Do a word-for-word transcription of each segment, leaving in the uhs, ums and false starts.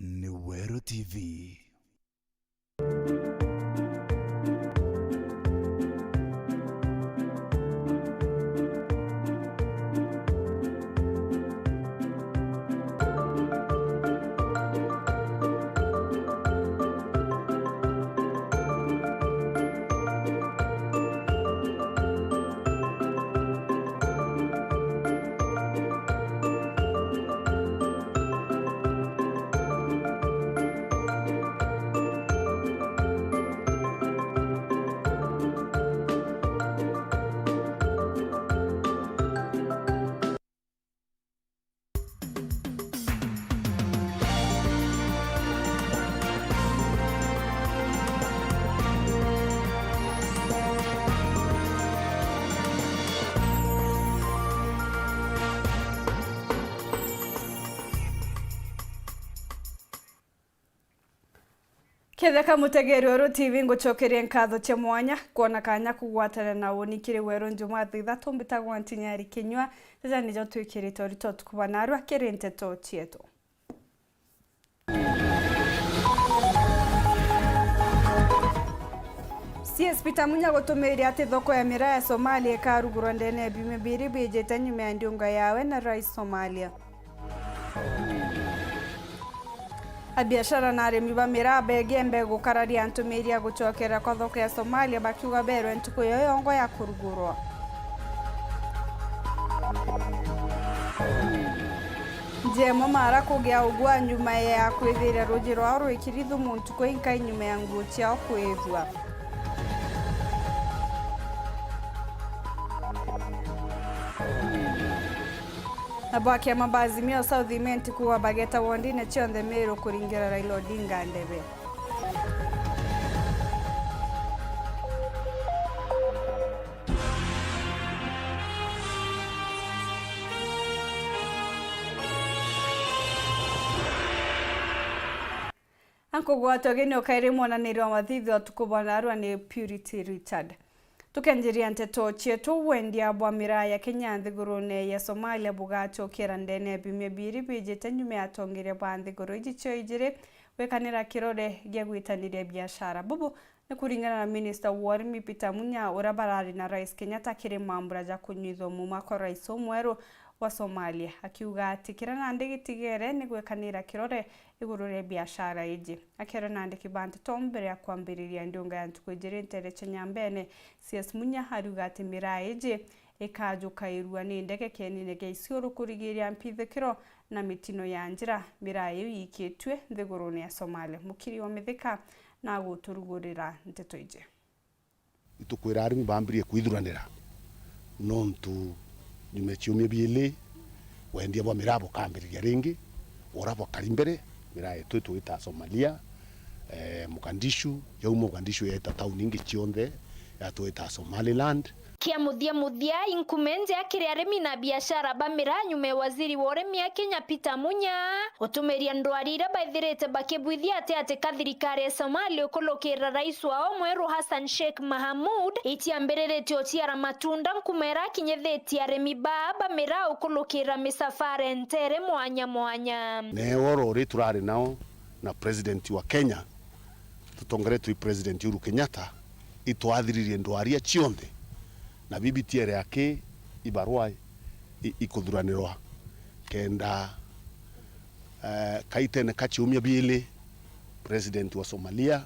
Ni Weru T V. Ketheka mutegeri Weru T V, ngucokerie nkatho cia mwanya kwona kanya kugwatana na uni kiri Weru Njumaa thaa ithatu. Mbitagwa Ntinyari Kinyua, jaja nijo twikirite urito tukuba narua kiri nteto cietu. C S Peter Munya gutumiria ati thoko ya miraa ya Somalia ikarugurwa ndene ya biumia biiri biijite nyuma ya ndiunga yawe na Rais Somalia. Abiashara na arimi ba miraa begembe gukararia ntumiria ya gucokera kwa thoko ya Somalia, bakiuga berwe ntuku yo yongo ya kurugurwa. Njemo mara kugia ugwa nyuma ya kwithiria ruuji rwao rwikiri thumu ntuku inkai nyuma ya nguo ciao kwithua. Nabo akiama ba Azimio South Imenti kuuga bageta wondine cionthe Meru kuringira Raila Odinga ndebe. Ankugwatwa gini ukairi mwananiri wa mathithio atuku bwa narua ni Purity Richard. Tukenjiria nteto cietu, wendia bwa miraa ya Kenya nthigurune ya Somalia bugacokera ndene ya biumia biiri biijite nyuma ya atongeria ba nthiguru iji cio ijiri gwikanira kirore gia gwitaniria biashara. Bubu ni kuringana na minista wa urimi Peter Munya, uria barari na Rais Kenyatta kiri mambura ja kunyuithua muuma kwa rais umweru wa Somalia, akiuga ati kira nandi gitigere ni gwikanira kirore iguru ria biashara iji. Akeerwa na andiki ba nteto mbere ya kwambiriria ndiunga ya ntuku ijiri nteere cia Nyambene, C S Munya ariuga ati miraa iji ikajukairua ni ndege kienine gia Isiolo kurigiria mpithukiro na mitino ya njira. Miraa iu yiikitue nthigurune ya Somalia. Mukiri wa Mithika na aguturugurira nteto iji. Itukwira arimi bambirie kwithuranira, nontu nyuma ya ciumia biili, wendia bwa miraa bukambiriria ringi, ura bwakari mbere, miraa yetu itwita Somalia, eh, Mogadishu, yauma Mogadishu yeeta tauni ingi cionthe, yatwita Somaliland. Kia muthia muthia, inkume njea kiri arimi na biashara ba miraa nyuma ya waziri wa urimi a Kenya Peter Munya gutumiria ndwari iria baithirite bakibwithia ati ati ka thirikari ya Somalia ukulukira rais wao mweru Hassan Sheikh Mahamud itiambiriritie uciara matunda, nkuma iria akinyithitie arimi baa ba miraa ukulukira misafara nteere mwanya mwanya. Newe oro uri turari nao na president wa Kenya, tutongeretwe i President Uhuru Kenyatta, itwathiririe ndwaria cionthe, na bibitiere aki ibarua i-, ikuthuranirwa kenda, eh, kaitene ka ciumia biili, President wa Somalia,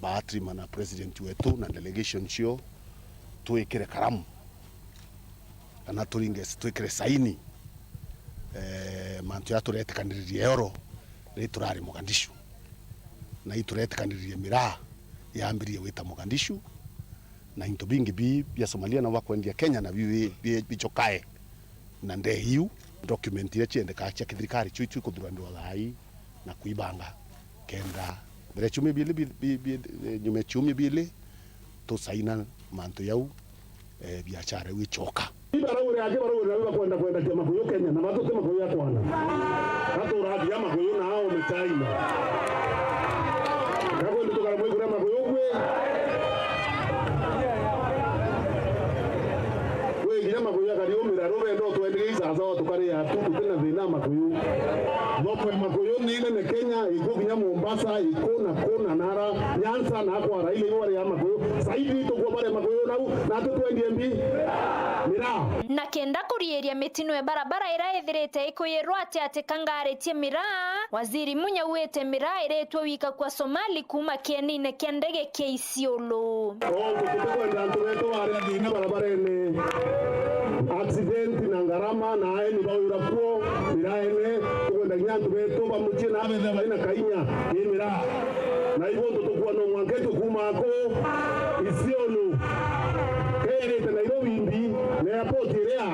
Bahatrima na President wetu na delegation cio twikire karamu, kana turinge, twikire saini, eh, mantu ya turetikaniririe oro ri turari Mogadishu, na ituretikaniririe miraa yambirie gwita Mogadishu, na into bingi bi bia Somalia nabo bakwendia Kenya na bi, bi, bicokae na ndee iu. Document iria ciendekaa cia kithirikari cio itu ikuthuranirwa thaa ii na kwibanga kenda mbere ya ciumia biili bi, bi, bi, nyuma ya ciumia biili tusaina mantu jau, eh, biashara iu icoka. Ibaraure aki baraure nabo bakwenda kwendagia makuyu Kenya, na batuti makuyu ya kwana. Gaturathia makuyu na ao mitaina. Gakwendi tukara mwikure makuyu kwi. Kwi nginya makuyu akariumira, rubendo twenderie isasawa tukaria tu, tutina thina makuyu. Thoko ya Makuyu ni inene Kenya, iku kinya Mombasa, iku na ku na nara, Nyanza na kwa Raila ibu bari ya Makuyu. Saidi tukua bari ya Makuyu nau, na tu twendie mbi. Miraa. Na kenda kuriiria mitino ya barabara ira ithirite ikuyirwa ati ati kangaritie miraa, Waziri Munya auite miraa iritwe wika kwa Somali kuuma kienine kia ndege kia Isiolo. Ontu tutikwenda antu betu baria thina barabarene, accident na ngarama na aeni bawira kuo miraene, tukwenda kinya antu betu ba mucii na abethira baina kainya i miraa. Na ibo ontu tukua no mwanka itu kuuma aku Isiolo keerite Nairobi mbi na airport iria.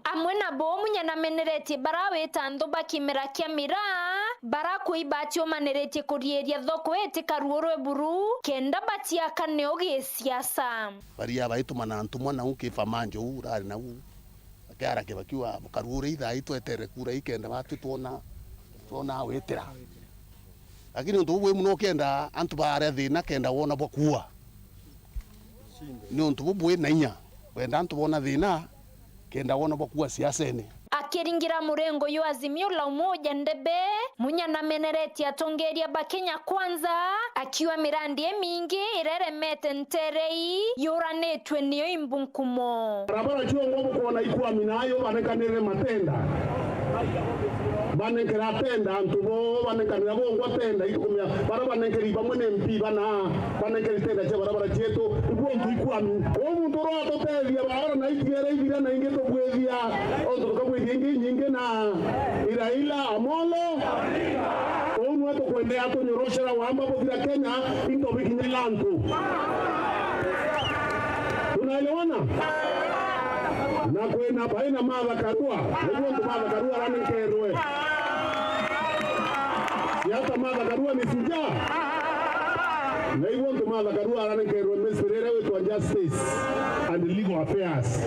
Amwe nabo Munya nameneretie bara wita nthu ba kimera kia miraa, bara kuiba ciumaniritie kuriiria thoko itikaruurwe buru, kenda batiakane o gisiasa. Baria baitumana ntumwa nau Kifamanjo uu urari nau, akiara Kibaki wa Karuure, ithai twetere kura ikenda batu twona, twona witira. Lakini untu bubui muno ukenda antu baria thina kenda wona bwa kuua. Ni untu bubui na inya, wenda antu bona thina, kenda wona bwa kuua siasene. Akiringira murengo jwa Azimio la Umoja Ndebe, Munya nameneretie atongeria ba Kenya Kwanza, akiuga mirandi imingi ireremete ntere ii yuranitwe niyo imbunkumo. Barabara ciongwa bukwona ikwami nayo banekanire matenda. Banenkera tenda antu bo, banenkanira bongwa tenda, itukumia bara banenkeri bamwe ni M P bana, banenkeri tenda cia barabara cietu, ibu antu ikwami. Uu muntu uratutethia barabara na itiere ithira na ingi tubwithia, ontu tukabwithia ingi inyingi na Raila Amolo. Uu nwe tukwendea tunyoroshera wamba buthira Kenya, into bikinyira antu. Tunaelewana? Na kwina baina Martha Karua, na ibu antu Martha Karua aranenkerwe. Si hata Martha Karua ni shujaa? Na ibu antu Martha Karua aranenkerwe ministry iria witwa Justice and Legal Affairs.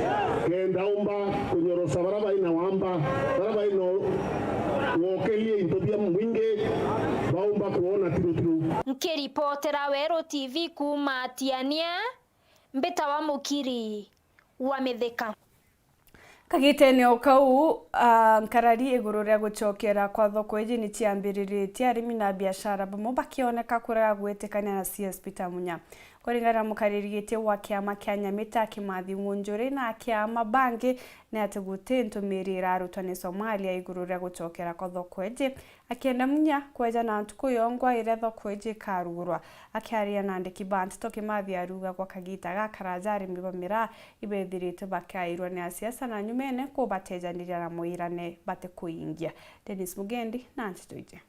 Kenda umba kunyorosa bara baina wamba, bara baina wokelie into bia mwingi, baumba kuona tiru tiru. Nkiripotera Weru T V kuuma Tiania, mbitawa Mukiri wa Mithika. Kagitene o kau, ah, nkarari iguru ria gucokera kwa thoko iji ni ciambiriritie, arimi na biashara bamwe bakioneka kurega gwitikania na C S Peter Munya. Kuringana na mukariri giti wa kiama kia Nyamita Kimathi Ngunjuri na akiama bangi, ni ati guti ntumiri irarutwa ni Somalia iguru ria gucokera kwa thoko iji, akienda Munya kweja na ntuku yongwa iria thoko iji ikarugurwa. Akiaria na andiki ba nteto, Kimathi aruga gwa kagita gakaraja arimi ba miraa ibethiritwe bakairwa ni asiasa na nyumene kubatejaniria na mwirane batikuingia. Dennis Mugendi na nteto iji.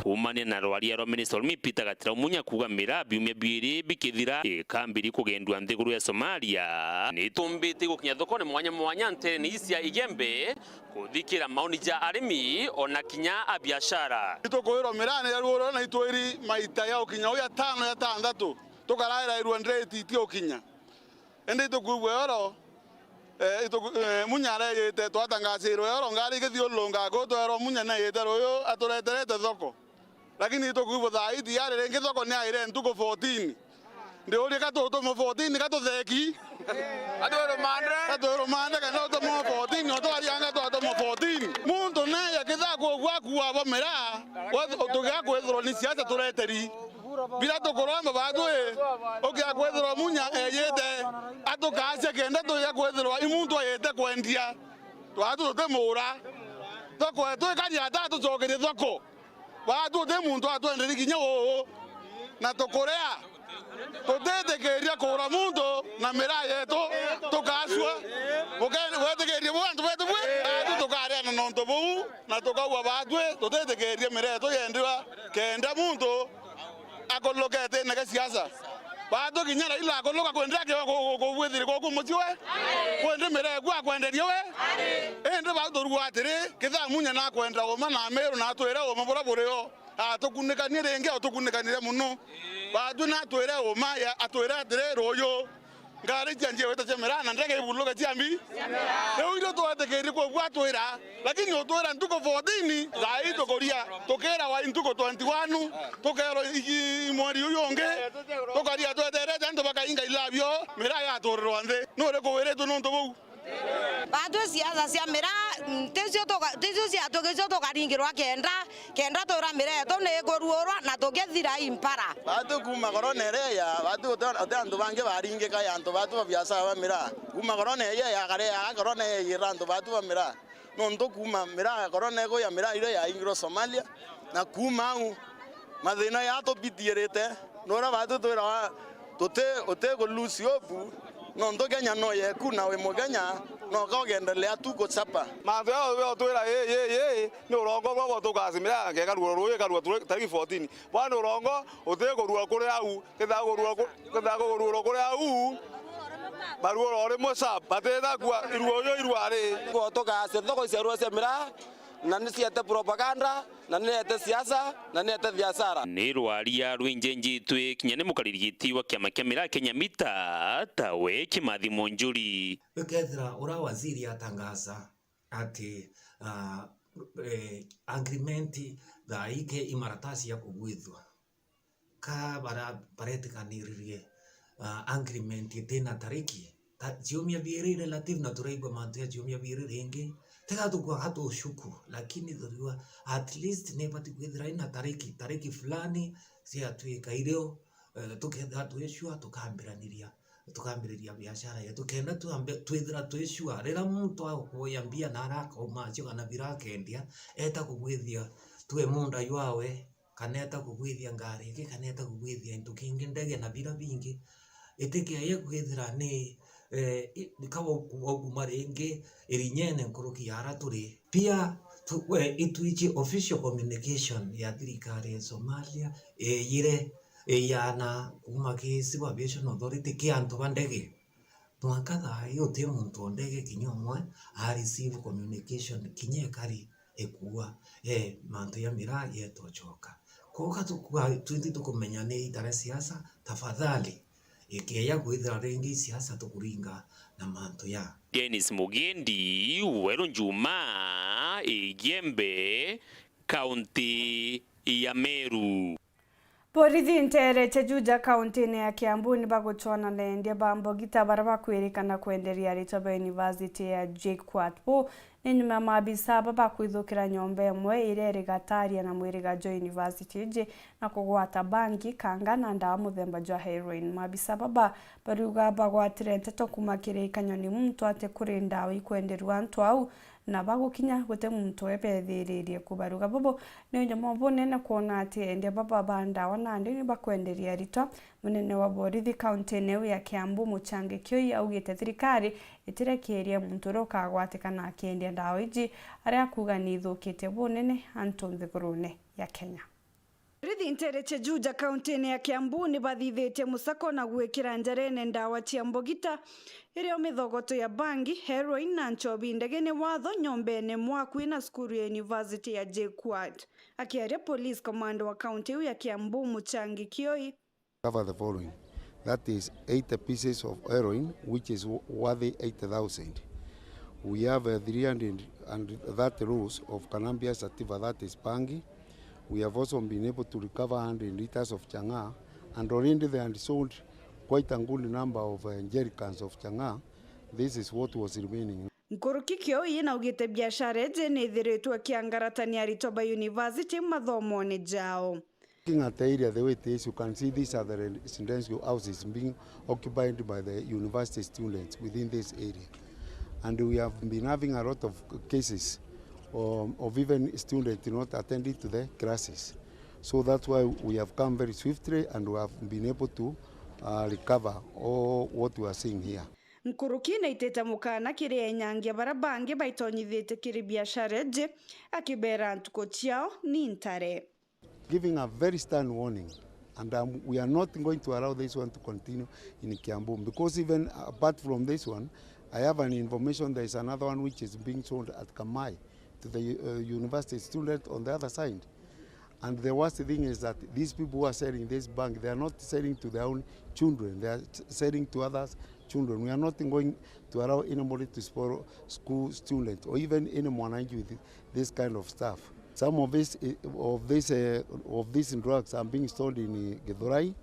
Kuumania na rwaria rwa Minister Urimi Peter Gatira Munya kuuga miraa biumia biiri bikithira ikambiri kugendua nthiguru ya Somalia, ni itumbite gukinya thokone mwanya mwanya nterene ii cia Igembe, kuthikira maoni ja arimi ona kinya a biashara. Itukwirwa miraa ni yaruurwa na itwiri maita ya ukinya uya tano ya tandatu, tukarairairwa ndireti itia ukinya. Indi itukwigua yoro, eh, ituku-, eh, Munya areyite, twatangacirwe yoro, ngari igithiururunga ku, twerwa Munya neyite ruyu atureterete thoko. Lakini itukwigua thaa ii tayari ringi thoko ni aire ntuku fourteen. Ndiuria ka tutuma fourteen, ka tutheki? Ka twi rumande? Ka twi rumande kana utuma fourteen, o twarianga twatuma fourteen. Muntu neya kitha kugua kuwa bo miraa, we tugiga kwithirwa ni siasa tureteri. Bila tukuromba baatwi, ukia kwithirwa Munya eyite, atukacia kenda tuya kwithirwa i muntu ayite kwendia. Twatu tutimuura. Tukwe twikari ata tucokerie thoko. Baatwi uti muntu atwenderi kinya uu. Na tukuria. Tutitikiria kuura muntu na miraa yetu tukacua. Buke-, wetikirie buu antu betu bwi? Baatwi tukareana na untu buu, na tukauga baatwi tutitikirie miraa yetu yendiwa kenda muntu akuluke etene ga siasa. Baatwi kinya Raila akuluka kwendera kio ku-, ku-, kubwithiri guku mucii we? Kwendi miraa eku akwenderie we? Indi bau turua atiri, kitha Munya nakwenda uma na Amiru na atwire uma buria burio. Atukunikanie ringi, atukunikanirie muno. Baatwi natwire uma, ya, atwire atiri, ruyu ngari cia njia wita cia miraa na ndege ibuluke cia mbi. Riu ithu twetikirie kugua atwira, lakini utwira ntuku fourteen, thaa ii tukuria, tukirawa i ntuku twenty-one, tukerwa i, i, i mweri uyu ungi, tukaria tweterete antu bakainga ilabio, miraa yaturirwa nthi. Nuriku wiritwe nuntu buu? Batwi siasa cia miraa, mm, ticio tuka-, ticio cia-, tugicio tukaringirwa kenda, kenda twira miraa yetu ni ikuruurwa na tukithira i mpara. Batwi kuuma korona iria ya, batwi uti, uti antu bangi baringika ya antu batwi ba biashara ba miraa. Kuuma korona iria ya kare ya korona iria yira antu batwi ba miraa. Nontu kuuma miraa, korona iku ya miraa iria yaingirwe Somalia, na kuuma au, mathina ya tubitiirite, nuria batwi twirawa tuti, uti ku lose hope, nontu Kenya no yeku, na wi Mukenya, no ka ugendelea tu kuchapa. Mantu ya yo twira, ii, ii, ii, ni urongo bwa botu ukasi miraa, ngeka ruo ruyu, ikarua tu tariki fourteen. Bwa ni urongo, uti kurua kuri au, kethira kurua ku-, kethira kurua kuri au, barua oro rimwe sharp, batithakua iruo uyu irua ri. Tukasia thoko cia rua cia miraa, na ni ciete propaganda, na ni ete siasa, na ni ete biashara. Ni rwaria rwinjenjitwe kinya ni mukariri giti wa kiama kia miraa Kenya Mita, tawe Kimathi Munjuri. Ikethira ura waziri atangaza ati, ah, eh, agreement thaa ike imaratasi ya kugwithua. Ka bara-, baretikaniririe, ah, agreement itina tariki. Ta, ciumia biiri relative na turaigua mantu ya ciumia biiri ringi. Tiga tukua ka tucuku, lakini turiua at least nibati kwithira ina tariki, tariki fulani ciatwika irio, eh, tukethira twi sure tukambiraniria, tukambiriria biashara yetu. Kenda tuambe, twithira twi sure, riria muntu akuoya mbia na arakauma acio kana bira akendia, eta kugwithia twe munda jwawe, kana eta kugwithia ngari ingi, kana eta kugwithia into kingi, ndege na bira bingi, itikeye kwithira ni, eh, i-, ni ka waku-, waukuma ringi irinyene nkuruki ya ara turi. Pia tu-, we, itwichi official communication ya thirikari ya Somalia, iyire, iyana kuma ki Civil Aviation Authority ki antu ba ndege. Mwanka thaa ii uti muntu o ndege kinya umwe a receive communication kinya ikari ikuua, eh, mantu ya miraa yetocoka. Kwoka tukua, twinthi tukumenya ni itare siasa, tafadhali, ikeya kwithira ringi siasa tukuringa na mantu ya. Dennis Mugendi, Weru Njuma, Igembe, kaunti ya Meru. Borithi nteere cia Juja, kauntine ya Kiambu, ni bagucwana na endia ba mbogita baria bakwirikana kwenderia aritwa ba university ya J quat. Buu ni nyuma ya maabisa aba bakwithukira nyomba imwe iria iri gataria na mwiriga jwa university iji na kugwata bangi, kanga na ndawa muthemba jwa heroin. Maabisa baba bariuga bagwatire nteto kuuma kiri Kanyoni muntu ati kuri ndawa ikwenderua antu au, na bagukinya guti muntu webethiririe kubaruga. Bubu ni unyuma bunene kwona ati endia baba ba ndawa nandi ni bakwenderia aritwa. Munene wa borithi kauntine iu ya Kiambu, Muchangi Kioi, augite thirikari itirekiria muntu uria ukagwatikana akiendia ndawa iji, aria akuuga ni ithukitie bunene antu nthigurune ya Kenya. Borithi nteere cia Juja, kauntine ya Kiambu, ni bathithitie musako na gwikira njarene ndawa cia mbogita, irio mithogoto ya bangi, heroin na nchobi ndege ni watho nyombene imwe akui na cukuru ya university ya J quat. Akiaria police commander wa kaunti iu ya Kiambu, Muchangi Kioi, cover the following. That is eighty pieces of heroin, which is wo-, worthy eighty thousand. We have, uh, three hundred and thirty rolls of Cannabis sativa, that is bangi. We have also been able to recover hundred liters of chang'aa, and already they had sold quite a good number of, uh, jerrycans of chang'aa. This is what was remaining. Nkuruki Kioi naugite biashara iji ni ithiritwe ikiangaratania aritwa ba university mathomone jao. Looking at the area the way it is, you can see these are the residential houses being occupied by the university students within this area. And we have been having a lot of cases, um, of even students not attending to the classes. So that's why we have come very swiftly and we have been able to, uh, recover all what we are seeing here. Nkuruki naitite mukana kiri enyangia baria bangi baitonyithitie kiri biashara iji, akibera ntuku ciao ni ntare. Giving a very stern warning, and, um, we are not going to allow this one to continue in Kiambu, because even apart from this one, I have an information there is another one which is being sold at Kamai to the, uh, university student on the other side. And the worst thing is that these people who are selling this bank, they are not selling to their own children, they are selling to others' children. We are not going to allow anybody to spoil school student or even any mwananchi with this kind of stuff. Some of this, eh, of this, eh, of these drugs are being stored in, eh, Githurai,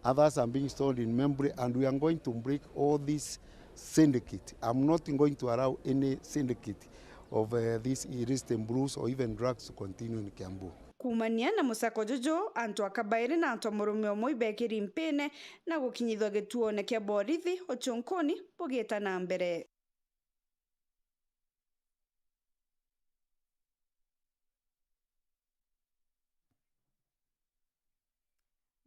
others are being stored in Membri, and we are going to break all these Syndicate. I'm not going to allow any syndicate of, uh, these illicit brews or even drugs to continue in Kiambu. Kuumania na musako juju, antu a Kabairi na antu a murume umwe ibekiri mpine na gukinyithwa gituone kia borithi, ucunkuni bugiita na mbere.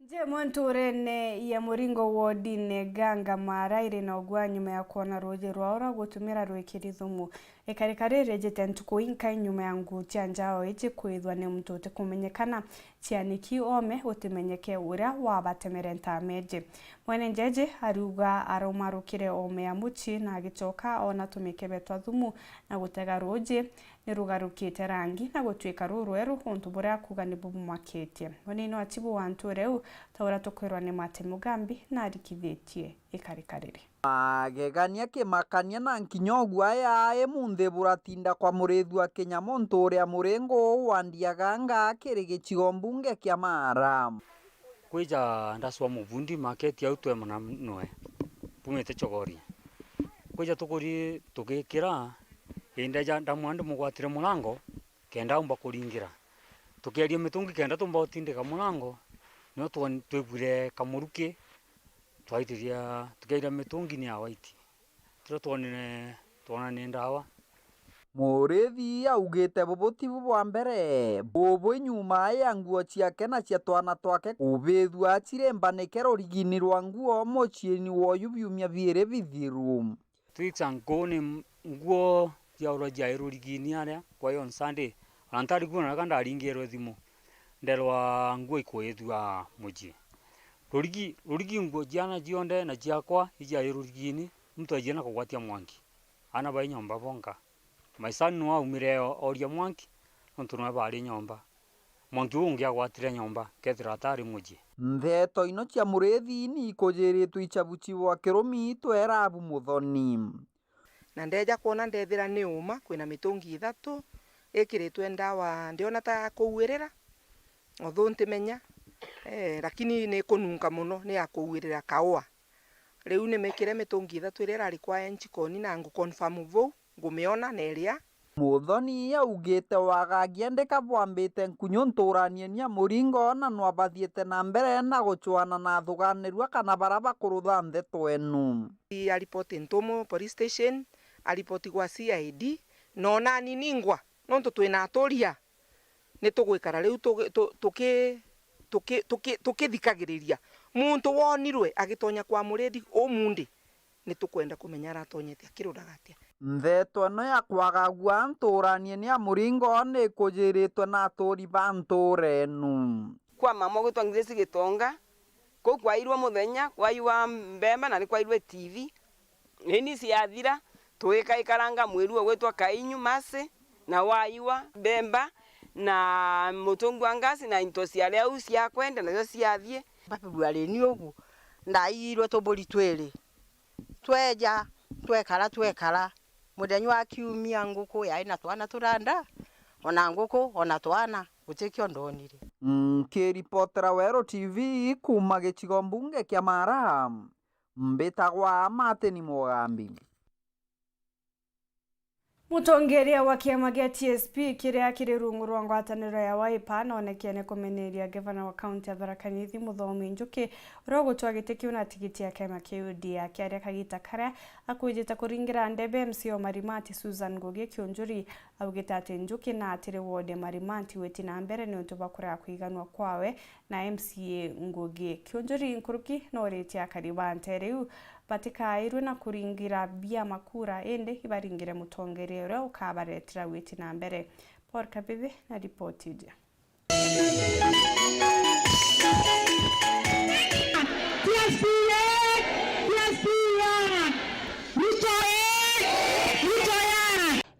Nji imwe ntuurene ya Muringo wodine Ganga Mara iri na ugwa nyuma ya kwona ruuji rwao rwa gutumira rwikiri thumu. Ikarika riri rijite ntuku inkai nyuma ya nguu cia njao iji kwithwa ni muntu utikumenyekana. Cianiki oome gutimenyeke uria wabatemere ntaama iji. Mwene nja iji ariuga araumarukire oome ya mucii na agicoka oona tumikebe twa thumu na gutega ruuji ni rugarukite rangi na gutuika rurweru, untu buria akuuga ni bumumakitie. Munini wa chibu wa ntuura iu, ta uria tukwirwa ni Martin Mugambi, na arikithitie ikarika riri. Magegania kimakania na nkinya uguo aya imunthi buratinda kwa murithi wa Kinyamo ntuura ya Muringo wa Ndiaganga kiri gicigo mbunge kia Mara. Kwija ndacwa mubundi maketi au twemana noe, bumite Chogoria. Kwija tukuri tugikira, indi ja ndamwira ndimugwatire murango kenda aumba kuringira. Tukieria mitungi kenda tumba utindika murango, nio twon-, twiguire kamuruki, twaitiria, tukieria mitungi ni ya white. Tiro twonire, twona ni ndawa. Murithi augite bubu tibu bwa mbere bubwi nyuma ya nguo ciake na cia twana twake kubithua cirimbanike rurigini rwa nguo muciini woyu biumia biiri bithiru. Two weeks ago ni nguo ciaurwa ciai rurigini aria kwa on Sunday. Ona ntari kuona ka ndaringirwe thimu, nderwa nguo ikwithua mucii. Rurigi, rurigi nguo ciana cionthe na ciakwa iciai rurigini, muntu aijie na kugwatia mwanki. Aana bai nyomba bonka. My son nwe aumire o-, oria mwanki, nontu nwe bari nyomba. Mwanki uu ungi agwatire nyomba, kethira atari mucii. Ntheto ino cia murithi ni ikujiritwe ichabuchi bwa kirumi twerabu Muthoni. Na ndeeja kwona ndeethira ni uuma, kwina mitungi ithatu ikiritwe ndawa, ndiona ta ya kuuirira, although ntimenya, eh, lakini ni ikununka mono, ni ya kuuirira kaua. Riu nimikire mitungi ithatu iria irari kwaya njikoni, na ngu confirm vau, ngumiona na iria. Muthoni augite wagagia ndika bwambite nkunyu nturanieni ya Muringo, na nwabathiite na mbere na gucwana na athuganirua kana bara bakurutha ntheto enu. Aripoti Ntumu Police Station, aripoti gwa C I D, na onani ningwa, nontu twina aturia, ni tugwikara riu tugi-, tu-, tuki-, tuki-, tuki-, tukithikagiriria. Muntu wonirwe agitonya kwa muridi umundi, ni tukwenda kumenya aratonyete akiruraga atia. Ntheto ino ya kwagagua nturanieni ya Muringo ni ikujiritwe na aturi ba ntuura enu. Kwa mama ugwitwa Ngirisi Gitonga, kuu kwairwe muthenya, kwaiwa mbemba na ni kwairwe T V. Ini ciathira, tugikaikaranga mwiru ugwitwa Kainyu Mercy, na waiwa mbemba na mutungi wa ngasi na into ciari au cia kwenda, nacio ciathie. February ni ugu, ndairwe tuburi twiri. Tweja, twekara, twekara. Muthenya wa kiumia nguku yai na twana turanda, ona nguku, ona twana, gutikio ndonire. Nkiripotera Weru T V kuuma gicigo mbunge kia Mara, mbitagwa Martin Mugambi. Mutongeria wa kiama gia T S P kiria kiri rungu rwa ngwataniro ya Wiper nonekie ni kumeneria ngavana wa kaunti ya Tharaka Nithi Muthomi Njuki, uria ugutwaa giti kiu na tigiti ya kiama kia U D A. Akiaria kagita karia akwijite kuringira ndebe M C A wa Marimanti Susan Ngugi Kiunjuri, augite ati Njuki na atiri ward ya Marimanti gwiti na mbere niuntu bwa kurega kwiganua kwawe na M C A Ngugi. Kiunjuri nkuruki nooritie akari ba nteere iu batikairwe na kuringira biama kura, indi ibaringire mutongeria uria ukabaretera gwiti na mbere. Paul Kabibi na ripoti iji.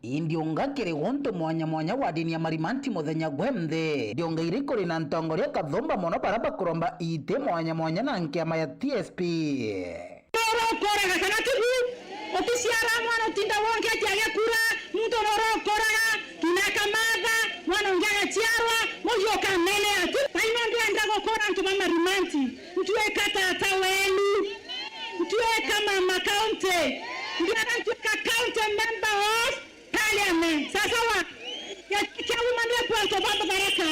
Indi unga kiri guntu mwanya mwanya wa dini ya Marimanti muthenya gwenthe. Ndionga iri kuri na ntongoria kathumba mono bara bakuromba iti mwanya mwanya na nkiama ya T S P. Orokoraga kana tibu, uticiara mwana utinda wongetie agikura, muntu orokoraga, tunakamatha, mwana ungi agaciarwa, mugi ukanenea. Baino ndwenda gukora antu ba Marimanti, ntuika tata wenu, ntuika mama kaunti. Ndiara ntuika county member of parliament. Sawa sawa? Kia, kia uma ni kwanto ba Tharaka,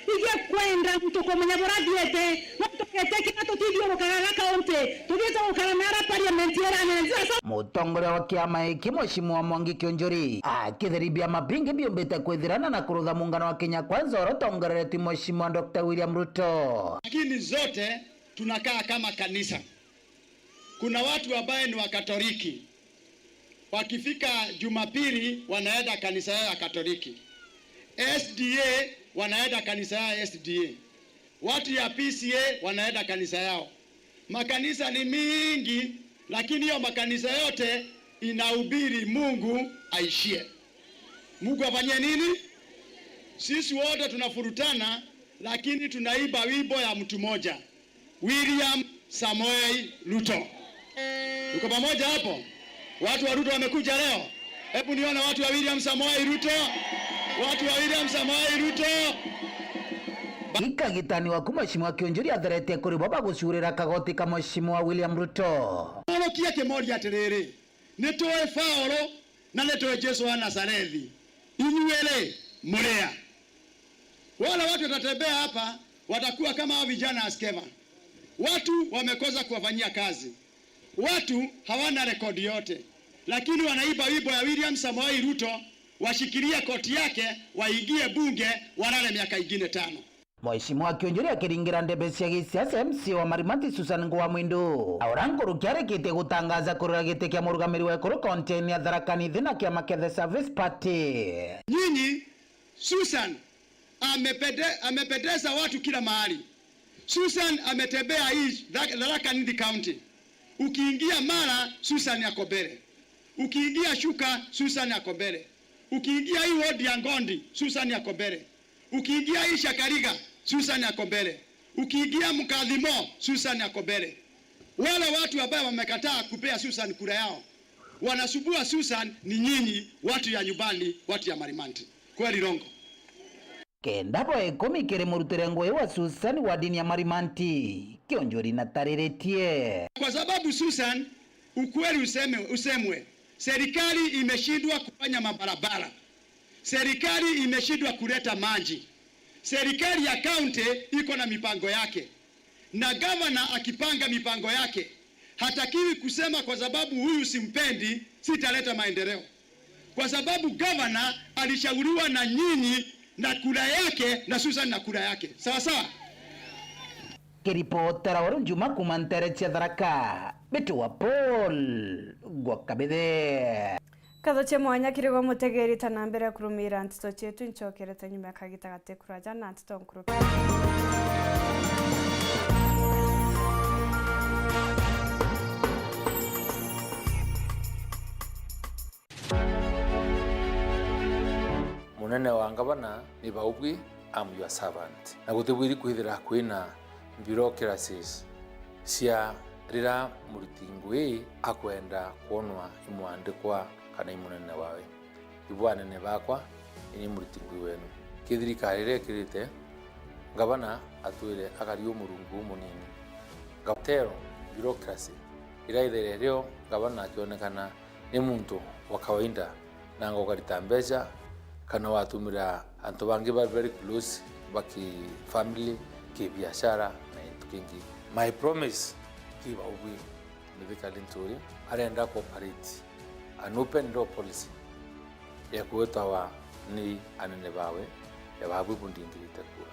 ije kwenda muntu kumenya bura thiete. No tukete kina tutithiurukaga ga county. Tuthiite gukara na ara parliament iranene. Sawa sawa? Mutongoria wa kiama iki, Mheshimiwa Mwangi Kiunjuri, akitheribia mabingi biumbite kwithirana na kurutha muungano wa Kenya Kwanza uria utongoreretwe Mheshimiwa Doctor William Ruto. Lakini zote tunakaa kama kanisa. Kuna watu ambaye ni Wakatoliki, wakifika Jumapili wanaenda kanisa yao ya Katoliki, S D A wanaenda kanisa yao ya S D A, watu ya P C A wanaenda kanisa yao. Makanisa ni mingi, lakini hiyo makanisa yote inahubiri Mungu aishie. Mungu afanyie nini? Sisi wote tunafurutana, lakini tunaimba wimbo ya mtu moja. William Samoei Ruto. Tuko pamoja hapo? Watu wa Ruto wamekuja leo? Hebu nione watu wa William Samoei Ruto. Watu wa William Samoei Ruto. Ikagitani waku Mheshimiwa Kiunjuri atheretie kuri bo bagucurira kagoti ka Mheshimiwa William Ruto. Orokia Kimori atiriri, nitui Paulo na nitui Jesu wa Nazarethi. Inyuĩ rĩ, mũrĩa? Wale watu watatembea hapa watakuwa kama hao vijana Askeva. Watu wamekosa kuwafanyia kazi. Watu hawana rekodi yote. Lakini wanaimba wimbo ya William Samoei Ruto, washikilie koti yake, waingie bunge, walale miaka ingine tano. Mheshimiwa Kiunjuri akiringira ndebe cia gisiasa, M C A wa Marimanti Susan Nguwa Mwindu, aura nkuruki arikitie gutangaza kurira giti kia murugamiri wa ekuru kaunti-ini ya Tharaka Nithi na kiama kia The Service Party. Nyinyi, Susan amepende-, amependeza watu kila mahali. Susan ametembea hii Tha-, Tharaka Nithi County. Ukiingia Mara, Susan ako mbele. Ukiingia Chuka, Susan ako mbele. Ukiingia hii ward ya Ngondi, Susan ako mbele. Ukiingia hii Shakariga, Susan ako mbele. Ukiingia Mkathimo, Susan ako mbele. Wale watu ambao wamekataa kupea Susan kura yao, wanasumbua Susan ni nyinyi, watu ya nyumbani, watu ya Marimanti. Kweli rongo? Kenda bo ikumi kiri murutire ngui wa Susan wa dini ya Marimanti, Kiunjuri na tariritie. Kwa sababu Susan, ukweli useme, usemwe, serikali imeshindwa kufanya mabarabara. Serikali imeshindwa kuleta maji. Serikali ya kaunti iko na mipango yake. Na gavana akipanga mipango yake, hatakiwi kusema, "Kwa sababu huyu simpendi, sitaleta maendeleo." Kwa sababu gavana alishauriwa na nyinyi na kura yake na Susan na kura yake. Sawa sawa? Kiripotera wa Runjuma kuuma ntere cia Tharaka, Bitu wa Paul gwa Kabithe. Nkatho cia mwanya kiri gwe mutegeri, ta na mbere kurumira nteto cietu, ncokerete nyuma ya kagita gati kuraja na nteto nkuruki. Munene wa ngavana ni Baubwi, I'm your servant. Na gutibwiri kwithira kwina bureaucracies cia rira muriti ngui akwenda kwonwa i mwandikwa kana i munene wawe. Ibu anene bakwa, ini muriti ngui wenu. Ki thirikari iria ikirite, ngavana atwire akari umurungu umunini. Gatero, bureaucracy, iraithaira rio ngavana akionekana ni muntu wa kawaida, nanga ukarita mbeca, kana watumira antu bangi ba very close, ba ki family, ki biashara, na gintu kingi. My promise ki Baubwi, Mithika Linturi arenda ku operate an open door policy ya kwitawa ni anene bawe, ya Baubwi bundingirite kura.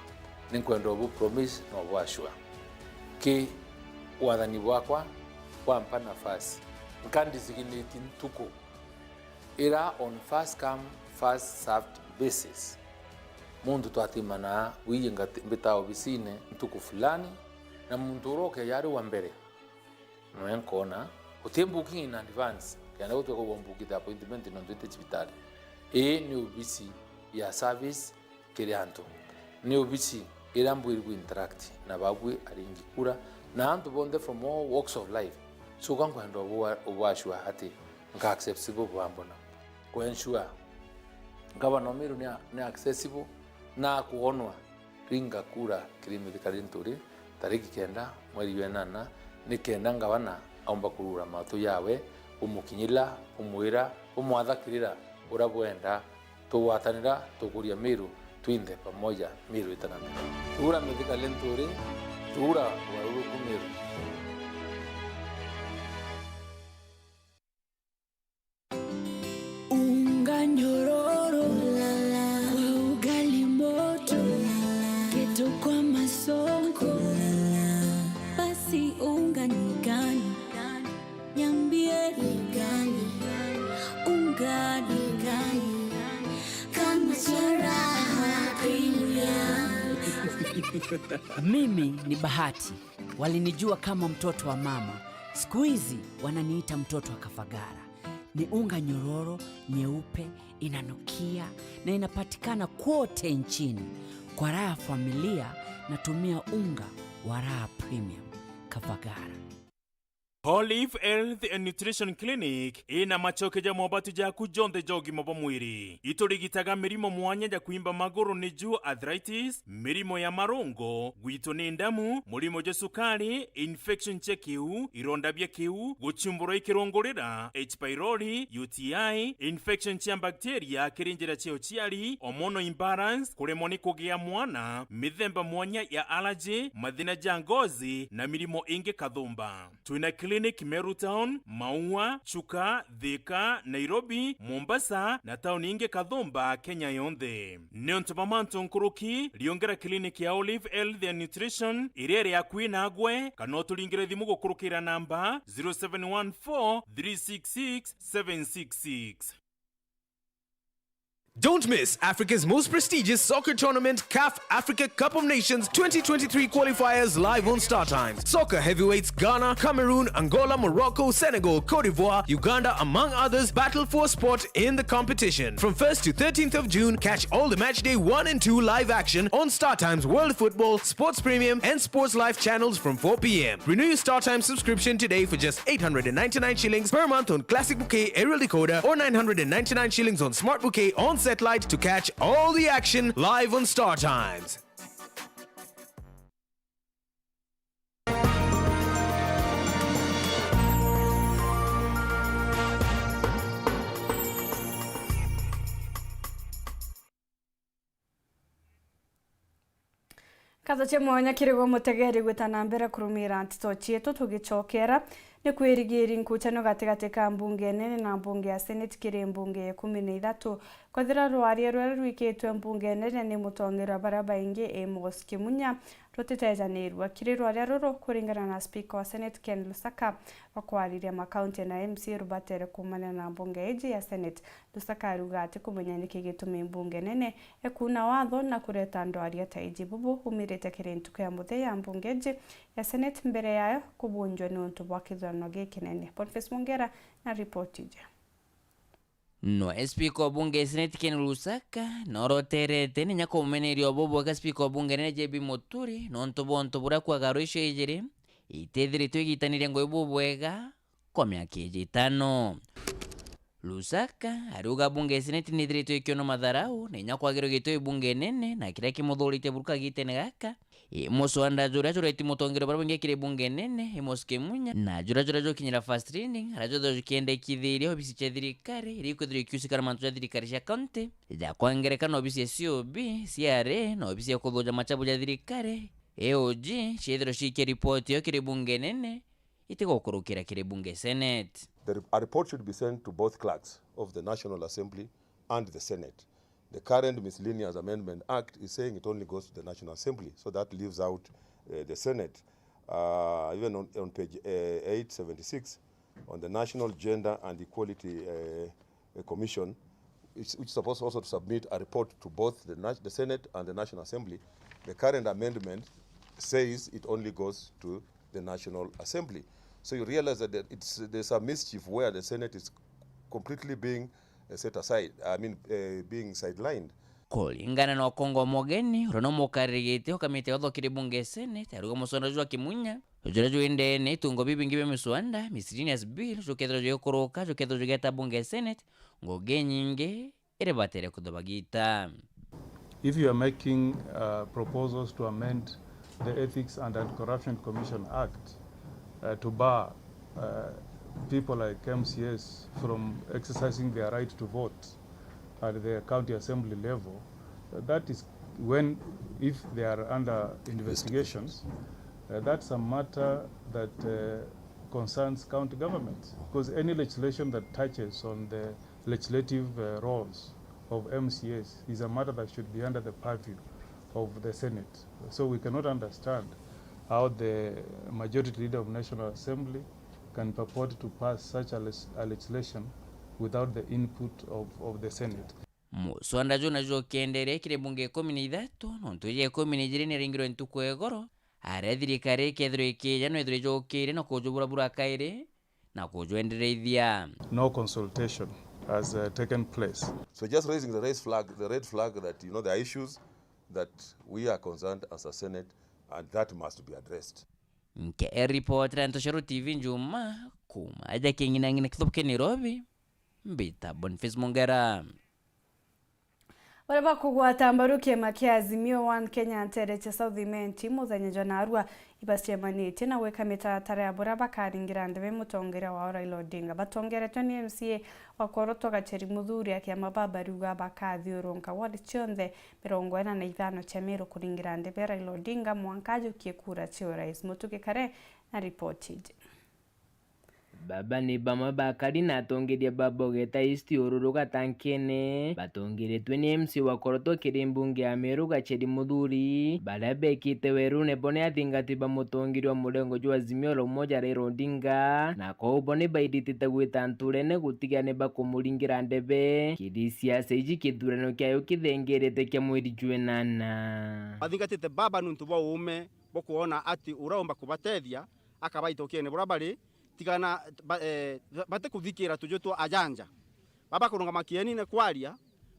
Ninkwenda ubu promise na ubu assure. Ki wathani bwakwa bwampa nafasi, nka designate ntuku ira on first come, first served basis. Muntu twatimanaa, wiji ngati-, mbita obisine ntuku fulani, na muntu uria ukeja ari wa mbere, nwe nkona, uti booking in advance, kenda gutwe kugwa mbukite appointment nontu iti cibitari. Ii ni obisi ya service kiri antu. Ni obisi iria mbwirigwe interact na Baubwi aringi kura, na antu bonthe from all walks of life. So, ka nkwenda ubu-, ubu assure ati nka accessible bwambona. Ku ensure Governor Miru ni a-, ni accessible na akuonwa. Ringa kura kiri Mithika Linturi tariki kenda mweri jwa inana, ni kenda ngavana aumba kurura matu yawe Umukinyira, umwira, umwathakirira uria bwenda, tugwatanira, tukuria Miru, twinthe pamoja, Miru itanamira. Thuura Mithika Linturi, thuura ugaruruku Miru. Unga nyororo kwa ugali moto, kitu kwa masonko, basi unga ni gani? Niambie ni gani? Unga ni gani? Kama cha Raha Premium. Mimi ni Bahati. Walinijua kama mtoto wa mama. Siku hizi wananiita mtoto wa Kafagara. Ni unga nyororo, nyeupe, inanukia na inapatikana kwote nchini. Kwa raha ya familia, natumia unga wa Raha Premium. Kafagara. Olive Health and Nutrition Clinic ina macoke ja mobatu jaku jonthe ja ugima bwa mwiri. Iturigitaga mirimo mwanya ja kwimba maguru, niju arthritis, mirimo ya marungo, gwitwo ni ndamu, murimo jwa cukari, infection cia kiu, ironda bia kiu, guchumburwa i kirungurira, H pylori, U T I, infection cia bacteria kiri njira cia uciari, hormonal imbalance, kuremwa ni kugia mwana, mithemba mwanya ya allergy, mathina ja ngozi na mirimo ingi kathumba. Twina clinic Meru Town, Maua, Chuka, Thika, Nairobi, Mombasa na tauni ingi kathumba Kenya yonthe. Niuntu bwa mantu nkuruki, riongera clinic ya Olive Health and Nutrition iria iri akui nagwe, kana uturingire thimu gukurukira namba zero seven one four three six six seven six six. Don't miss Africa's most prestigious soccer tournament, CAF Africa Cup of Nations twenty twenty-three qualifiers, live on Star Times. Soccer heavyweights Ghana, Cameroon, Angola, Morocco, Senegal, Cote d'Ivoire, Uganda, among others, battle for a spot in the competition. From first to thirteenth of June, catch all the match day one and two live action on Star Times World Football, Sports Premium, and Sports Life channels from four p m. Renew your Star Times subscription today for just eight hundred and ninety-nine shillings per month on Classic Bouquet aerial decoder or nine hundred and ninety-nine shillings on Smart Bouquet on satellite to catch all the action live on Star Times. Nkatho cia mwanya kiri gwe mutegeri gwita na mbere kurumira nteto cietu tugicokera. Ni kwirigiri nkuchano gatigati ka mbunge nene na mbunge ya seneti kiri mbunge ya ikumi na ithatu. Kwethira rwaria ruria rwikitwe mbunge nene ni mutongeria baria baingi Amos Kimunya rutitejanirua. Kiri rwaria ruru, kuringana na spika wa seneti Ken Lusaka, bakwariria makaunti na M C A rubatere kuumania na mbunge iji ya seneti. Lusaka ariuga ati kumenya niki gitumi mbunge nene ekuuna watho na kureta ndwaria ta iji bubu umirite kiri ntuku ya muthia ya mbunge iji ya seneti mbere yayo kubunjwa niuntu bwa kithurano gikinene. Boniface Mongera na ripoti iji. No spika wa bunge ya seneti Ken Lusaka noroterete ninya kumumeneria bubwega spika wa bunge nene J B Muturi nontu bwa untu buria kwagarwa icio ijiri itithiritwe igitaniria ngugi bubwega kwa miaka iji itano. Lusaka ariuga bunge ya seneti nithiritwe ikionwa matharau na inya kwagirwa gitoi bunge nene, na kiria kimuthuritie buruka gitene gaka, i muswanda juria jureti mutongeria baria baingi kiri bunge nene, Amos Kimunya, na juria juria jukinyira first reading, aria juthagwa jukiendekithiria obisi cia thirikari iria ikwithirwa ikiusika na mantu ja thirikari cia kaunti, ja kwa ngerekano obisi ya C O B, C R A, na obisi ya kuthuja machabu ja thirikari, A O G, ciethirwa ciikia ripoti iyo kiri bunge nene, itigokurukira kiri bunge senate. The re-, a report should be sent to both clerks of the National Assembly and the Senate. The current Miscellaneous Amendment Act is saying it only goes to the National Assembly, so that leaves out, uh, the Senate. Uh, even on, on page, uh, eight seventy-six, on the National Gender and Equality, uh, uh, Commission, which, which is supposed also to submit a report to both the, na-, the Senate and the National Assembly. The current amendment says it only goes to the National Assembly. So you realize that there, it's, there's a mischief where the Senate is completely being, uh, set aside, I mean, uh, being sidelined. Kuringana na Okongo Omogeni, uria ni mukaririgitie ukamite watho kiri bunge ya senate, ariuga muswanda jwa Kimunya, juria jwi ndene itungo bibingi bia miswanda, miscellaneous bill, jukethirwa jugikuruka, jukethirwa jugeta bunge ya senate, ngugi nyingi iri batere kwithirwa bagita. If you are making, uh, proposals to amend the Ethics and Anti-Corruption Commission Act, uh, to bar, uh, people like M C As from exercising their right to vote at the county assembly level, that is when, if they are under investigations, uh, that's a matter that, uh, concerns county governments, because any legislation that touches on the legislative, uh, roles of M C As is a matter that should be under the purview of the Senate. So we cannot understand how the Majority Leader of National Assembly can purport to pass such a les-, a legislation without the input of, of the Senate. Muswanda juu najwo ukienderia kiri mbunge ikumi na ithatu, nontu iji ikumi na ijiri niringirwe ntuku ya igoro, aria thirikari ikethirwa ikiija nwethirwe ijukiire na kujuburabura kairi na kujwendereithia. No consultation has, uh, taken place. So just raising the raised flag, the red flag that, you know, there are issues that we are concerned as a Senate and that must be addressed. Nke e ripoti ria Ntoshero T V Njuma, kuma aja king'inang'ina kithubu kia Nairobi, mbita Boniface Mongera. Baria bakugwata mbaru kiama kia Azimio One Kenya nteere cia South Imenti muthenya jwa naarua ibacemanitie na gwika mitaratara ya buria bakaringira ndebe mutongeria wao Raila Odinga. Batongeretwe ni M C A wa Korotwa Gacheri Muthuri, akiama babariuga bakathiurunka ward cionthe mirongo ina na ithano cia Meru kuringira ndebe Raila Odinga mwanka ajukie kura cia urais. Mutugi Kare na ripoti iji. Baba ni bamwe bakari na atongeria ba Bogeta East Ururu Gatankene, batongeretwe ni M C A wa Korotwa kiri mbunge ya Meru Gacheri Muthuri, baria bekite werune bo ni athingati ba mutongeria wa murengo jwa Azimio la Umoja Raila Odinga, na kwou bo ni bairitite gwita nturene gutiga ni bakumuringira ndebe kiri siasa iji kithurano kiayo kithengerete kia mweri jwa inana. Bathingatite baba nuntu bwa uume bwa kwona ati uria umba kubatethia akabaita ukiene buria bari, tigana ba-, eh, ba-, batikuthikira tuju twa ajanja. Baba kurungama kienine kwaria,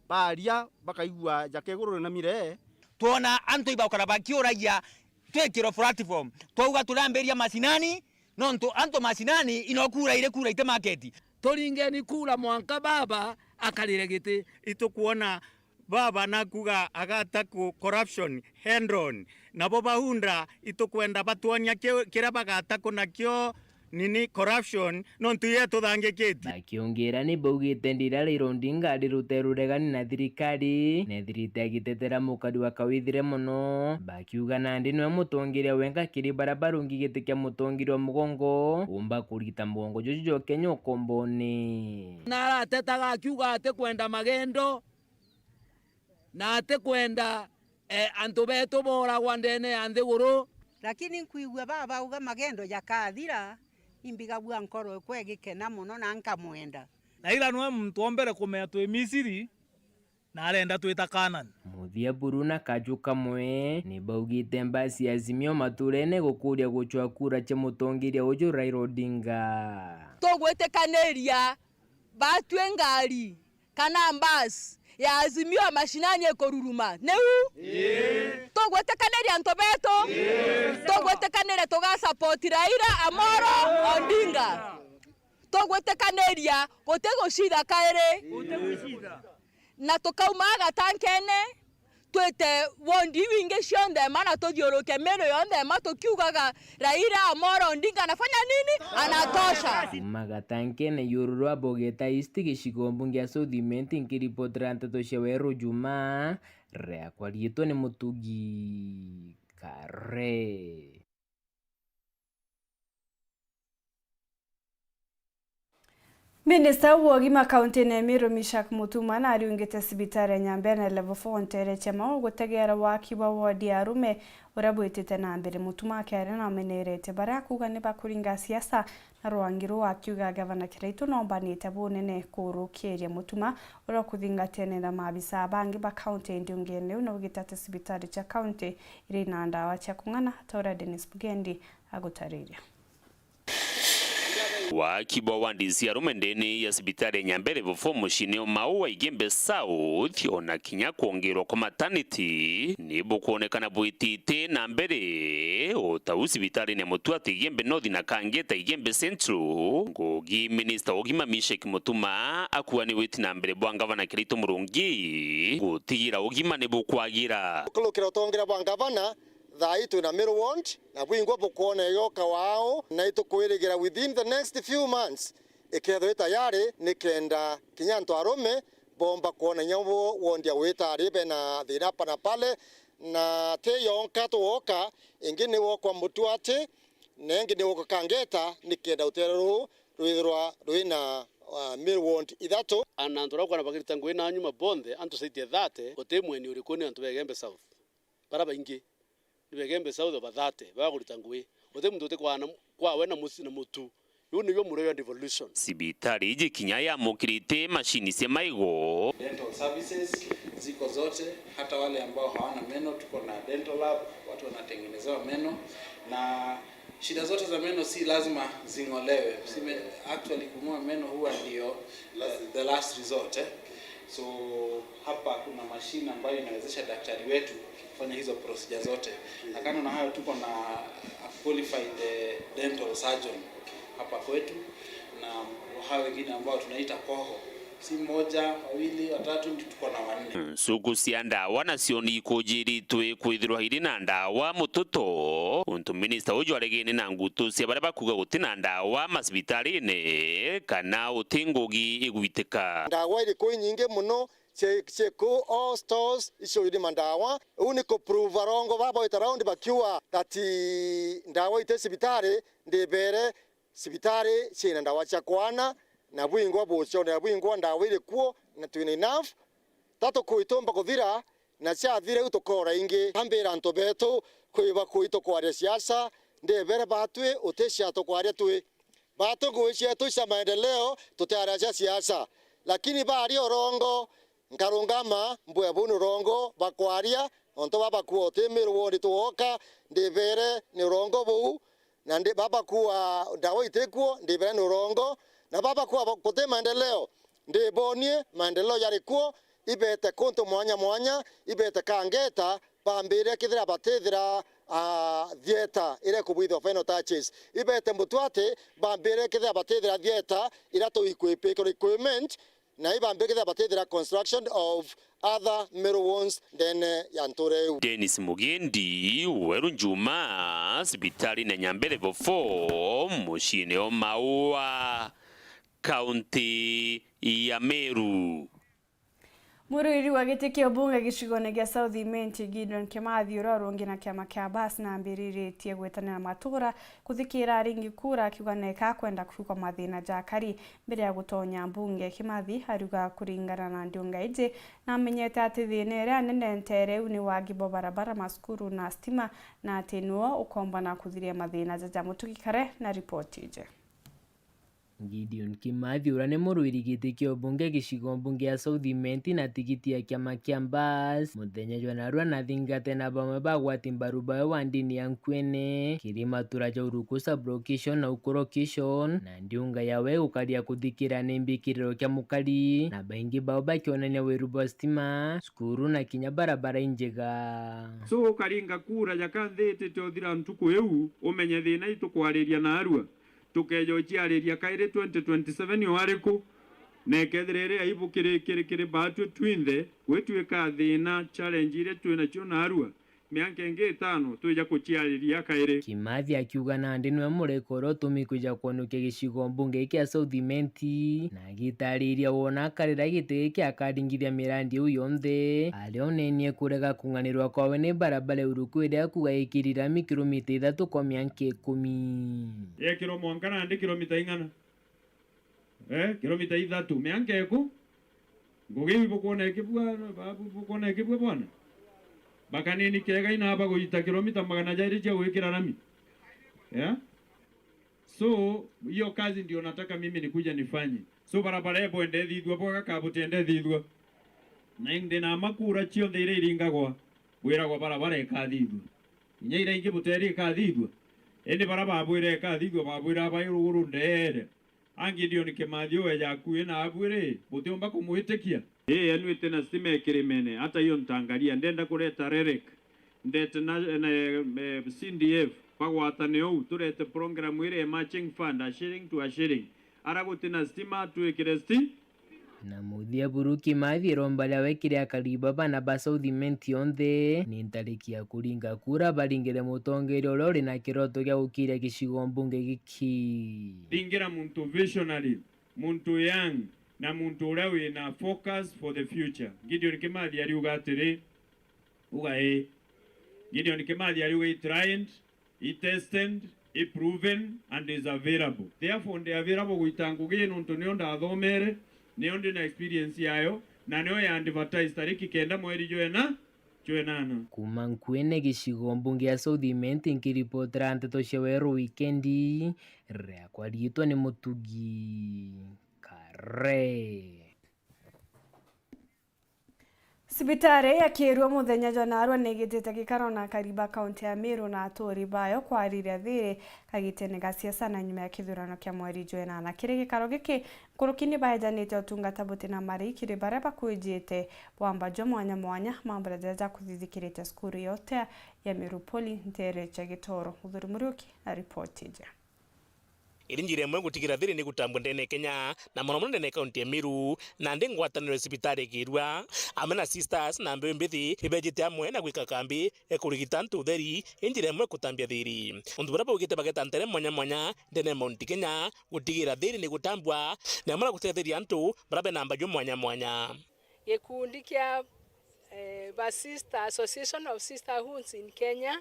baria bakaigua jaka iguru rinamire. Twona antu ibaukara bakiuragia twikirwe platform, twauga turambiria macinani, nontu antu macinani ino kura iri kura iti market. Turingeni kura mwanka baba akarire giti. Itukwona baba nakuga agatackle corruption head on. Nabo baunda itukwenda batwonia ki-, kiria bagatackle nakio nini corruption, nontu iyo ituthangikitie. Bakiongeera ni baugite ndira Raila Odinga ari rute ruregani na thirikari, na ethirite agitetera mukari wa kawithire mono, bakiuga nandi niwe mutongeria wenka kiri baria barungi giti kia mutongeria wa mugongo umba kurita mugongo juju jwa Kenya ukombone. Na aratetaga akiuga atikwenda magendo, na atikwenda, eh, antu betu booragwa ndene ya nthiguru. Lakini nkwigua baba auga magendo jakathira, imbigagua nkoro ikwa igikena mono na nkamwenda. Raila niwe muntu wa mbere kumenya twi Misiri na arenda twita Kanani. Muthia buru na kaju kamwe ni baugite mbasi ya Azimio maturene gukuria gucwa kura cia mutongeria uju Raila Odinga. Tugwitikaniria batue ngari kana mbasi ya Azimio ya mashinani ikururuma. Niu? Ii. Tugwitikaniria antu betu? Ii. Tugwitikaniria tuga support Raila Amolo Odinga. Tugwitikaniria guti gucitha kairi. Guti gucitha. Na tukauma Gatankene, twite wondi iu ingi cionthe, mana tuthiuruke Meru yonthe, ma tukiugaga, "Raila Amolo Odinga anafanya nini? Anatosha." Kuma Gatankene, Yururu Abogeta East, gicigo mbunge ya South Imenti, nkiripotera nteto cia Weru Juma, riakwa riitwa ni Mutugi Kare. Minista wa ugima kaunti-ini ya Meru, Mishak Mutuma, nariungite cibitari ya Nyambene Level four nteere cia Mau gutegeera waki bwa wodi ya arume uria bwitite na mbere. Mutuma akiaria na ameneretie baria akuuga ni bakuringa siasa na rwangi ruu, akiuga gavana Kiraitu nombanite bunene kurukiiria Mutuma uria ukuthingatia nenda maabisa bangi ba kaunti. Indi ungiene iu naugite ati cibitari cia kaunti iri na ndawa cia kung'ana, ta uria Dennis Bugendi agutariria. Waki bwa wandi cia arume ndene ya cibitari ya Nyambene Level four muciini o Mau wa Igembe South, ona kinya kwongerwa kwa maternity, ni bukwonekana bwitite na mbere, o ta u cibitari-ini ya Mutua ta Igembe North na Kangeta Igembe Central. Ngugi minista wa ugima Mishek Mutuma akuuga ni witi na mbere bwa ngavana Kiraitu Murungi gutigira ugima ni bukwagira. Kulukira utongeria bwa ngavana, Thaa ii twina Meru ward, na bwingwa bukwona igoka wao, na itukwirigira within the next few months ikethirwa i tayari, nikenda kinya antu arume bomba kwona inya bo ward ya Witari bena thina hapa na pale, na ti yonka twoka, ingi ni wokwa Mutuati, na ingi ni wokwa Kangeta, nikenda utere ruu rwithirwa rwina, uh, Meru ward ithatu. Ana antu aria ukona bakirita ngugi na nyuma bonthe, antu site thirty, uti mweni uriku ni antu ba Igembe South. Bara baingi ni ba Igembe South over thirty bakurita ngugi. Uti muntu uti kwana kwawe na muci-, na mutu. Iu niyo muro ya devolution. Cibitari iji kinya yamukirite macini cia maigo. Dental services ziko zote, hata wale ambao hawana meno, tuko na dental lab, watu wanatengenezewa meno, na shida zote za meno si lazima zing'olewe. Sime-, actually, kung'oa meno huwa ndio, eh, the last resort, eh. So, hapa kuna mashine ambayo inawezesha daktari wetu kufanya hizo procedure zote. Na kando na hayo, tuko na a qualified, eh, dental surgeon hapa kwetu, na hao wengine ambao tunaita koho, si mmoja, wawili, watatu, ndio tuko na wanne. Nsuku cia ndawa nacio ni ikujiritwe kwithirwa iri na ndawa mututo, untu minista uju aregene na ngutu cia baria bakuga guti na ndawa macibitarine kana uti ngugi igwitika. Ndawa iri kuu inyingi mono, cie-, cie kuu all stores icio iri mandawa. Uu ni ku prove arongo baba wita round bakiuga that ndawa iti cibitari, ndibere cibitari ciina ndawa cia kwana, na bwingwa bucionera bwingwa ndawa iri kuo, na twina enough. Ta tukuitumba kuthira, na ciathira iu tukora ingi. Ambira antu betu, kwi bakui tukwaria siasa, ndibere batwi uti cia tukwaria twi. Batwi ngugi cietu cia maendeleo tutiaria cia siasa, lakini baria urongo, nkarungama mbue buu ni urongo bakwaria, nontu baba kuo uti Meru ward twoka, ndibere ni urongo buu, na ndi baba kuwa ndawa itikuo, ndibere ni urongo, na baba kuwa ba-, guti maendeleo, ndibonie maendeleo yari kuo, ibete kuntu mwanya mwanya, ibete Kangeta, bambire kethira batithira, ah, theatre iria ikubwithwa final touches. Ibete Mutuati, bambire kethira batithira theatre iria tu equip-, equipment, na ibambire kethira batithira construction of other Meru wards ndene ya ntura iu. Dennis Mugendi, Weru Njuma, cibitari na Nyambe Level four, muciine o Maua, kaunti ya Meru. Mwirwiri wa giti kia ubunge gicigone gia South Imenti, Gideon Kimathi, uria urungi na kiama kia Bas, nambiriritie gwitanira matura kuthikira ringi kura, akiuga neka akwenda kwigua mathina ja akari mbere ya gutonya mbunge. Kimathi ariuga kuringana na ndiunga iji, namenyete ati thina iria nene ntere iu ni wagi bwa barabara, macukuru na stima, na ati niwe ukomba na kuthiria mathina jaja. Mutugi Kare na ripoti iji. Gideon Kimathi, uria ni murwiri giti kia ubunge gicigo mbunge ya South Imenti na tigiti ya kiama kia Mbas, muthenya jwa narua nathingate na bamwe bagwati mbaru bawe wa ndini ya Nkwene, kiri matura ja Uruku sub-location na Ukuru location, na ndiunga yawe gukaria kuthikira ni mbikiriro kia mukari, na baingi bao bakionania wiru bwa stima, cukuru na kinya barabara injega. So ukaringa kura jaka nthi itite uthira ntuku iu, umenye thina itukwariria narua. Tukeja uciariria kairi twenty twenty-seven o ariku? Na ikethira iri aibu kiri, kiri, kiri baatwi twinthe, gwituika thina, challenge iria twi nacio narua, mianka ingi itano twija kuciariria kairi. Kimathi akiuga nandi niwe mureka uria utumi kwija kwonokia gicigo mbunge kia South Imenti, na agitariria wona akarira giti giki akaringithia mirandi iu yonthe, aria unenie kurega kung'anirwa kwawe ni barabara iruku iria akuga ikiri rami kilomita ithatu kwa mianka ikumi. Yekirwa mwanka nandi kilomita ing'ana? Eh, kilomita ithatu, mianka iku? Ngugi iu bukwona ikibua, babu bukwona ikibua bwana? Bakanini kega ina baguita kilomita magana jairi cia gwikira rami. Yeah? So, hiyo kazi ndio nataka mimi nikuje nifanye. So, barabara ebo endethithua, bwaga kabutiendethithua. Na indi na makura cionthe iria iringagwa, bwiragwa barabara ikathithua. Inya iria ingi buteri ikathithua. Indi bara babwire ikathithua, babwira bai ruguru ndeere. A Gideon Kimathi uwe jakuwi na abwire, butiumba kumwitikia. Ii, enu iti na stima ikirimene, hata hiyo ntangaria, ndenda kureta rerek. Ndete na, na, eh, C D F, bagwatane ou, turete program iri matching fund, a shilling to a shilling. Ara guti na stima, twikire sti-, Na muthia buru Kimathi iromba riawe kiri akari ba bana ba South Imenti onthe ni ntariki ya kuringa kura baringire mutongeria uria uri na kiroto gia gukiria gicigo mbunge giki. Ringira muntu visionary, muntu young, na muntu uria wina focus for the future. Gideon Kimathi ariuga atiri, uga ii. Gideon Kimathi ariuga i tried, i tested, i proven and is available. Therefore ndi available gwita ngugi ii nontu nio ndathomere, nio ndi na experience yayo, na nio ya advertise tariki kenda mweri jwena, jwenana. Kuma Nkuene gicigo mbunge ya South Imenti, nkiripotera nteto cia Weru Wikendi, riakwa riitwa ni Mutugi Kare. Cibitari ya Kiirua muthenya jwa naarua ni igitite gikaro na akari ba kaunti ya Meru na aturi bayo kwariria thiri kagitene ga siasa na nyuma ya kithurano kia mweri jwa inana. Kiri gikaro giki, nkuruki ni baejanite utungata buti na marii kiri baria bakwijite bwamba jwa mwanya mwanya, mambura jaria jakuthithikirite cukuru yote ya Meru Poly ntere cia Gitoro. Uthuri Muriuki na ripoti iji. Iri njira imwe gutigira thiri ni gutambua ndene ya Kenya, na mono mono ndene ya kaunti ya Meru, nandi ngwataniro ya cibitari ya Kiirua, amwe na Sisters na Mbeu Mbithi, ibejite amwe na gwika kambi ya kurigita antu utheri, i njira imwe kutambia thiri. Untu buria baugite bageta ntere mwanya mwanya ndene ya Mount Kenya, gutigira thiri ni gutambua, na amwe na gutetheria antu baria bena mbayu mwanya mwanya. Gikundi kia, eh, ba Sister, Association of Sisterhoods in Kenya,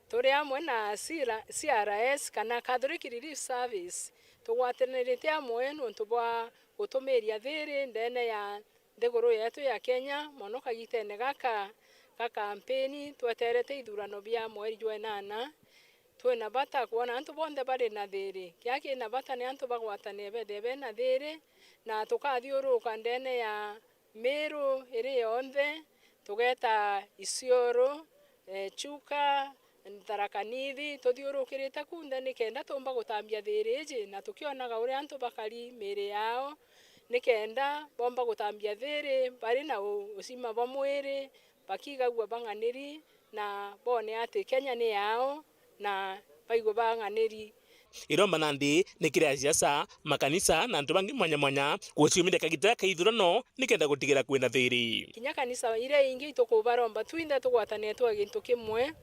turi amwe na C R S kana Catholic Relief Service, tugwatanirite amwe nontu bwa gutumiria thiri ndene ya nthiguru yetu ya Kenya, mono kagitene gaka ga kampeni tweterete ithurano bia mweri jwa inana. Twina bata kwona antu bonthe bari na thiri. Kiria kina bata ni antu bagwatane bethie bena thiri, na tukathiuruka ndene ya Meru iri yonthe, tugeta Isiolo, eh, Chuka, Tharaka Nithi, tuthiurukirite kunthe nikenda tumba gutambia thiri iji, na tukionaga uria antu bakari miiri yao, nikenda bomba gutambia thiri bari na u-, usima bwa mwiri, bakigagua bang'aniri, na bone ati Kenya ni yao, na baigwe bang'aniri. Iromba nandi ni kiri asiasa, makanisa na antu bangi mwanya mwanya guciumiria kagita ka ithurano nikenda gutigira kwina thiri. Kinya kanisa iria ingi itukubaromba twinthe tugwatanire twa gintu kimwe,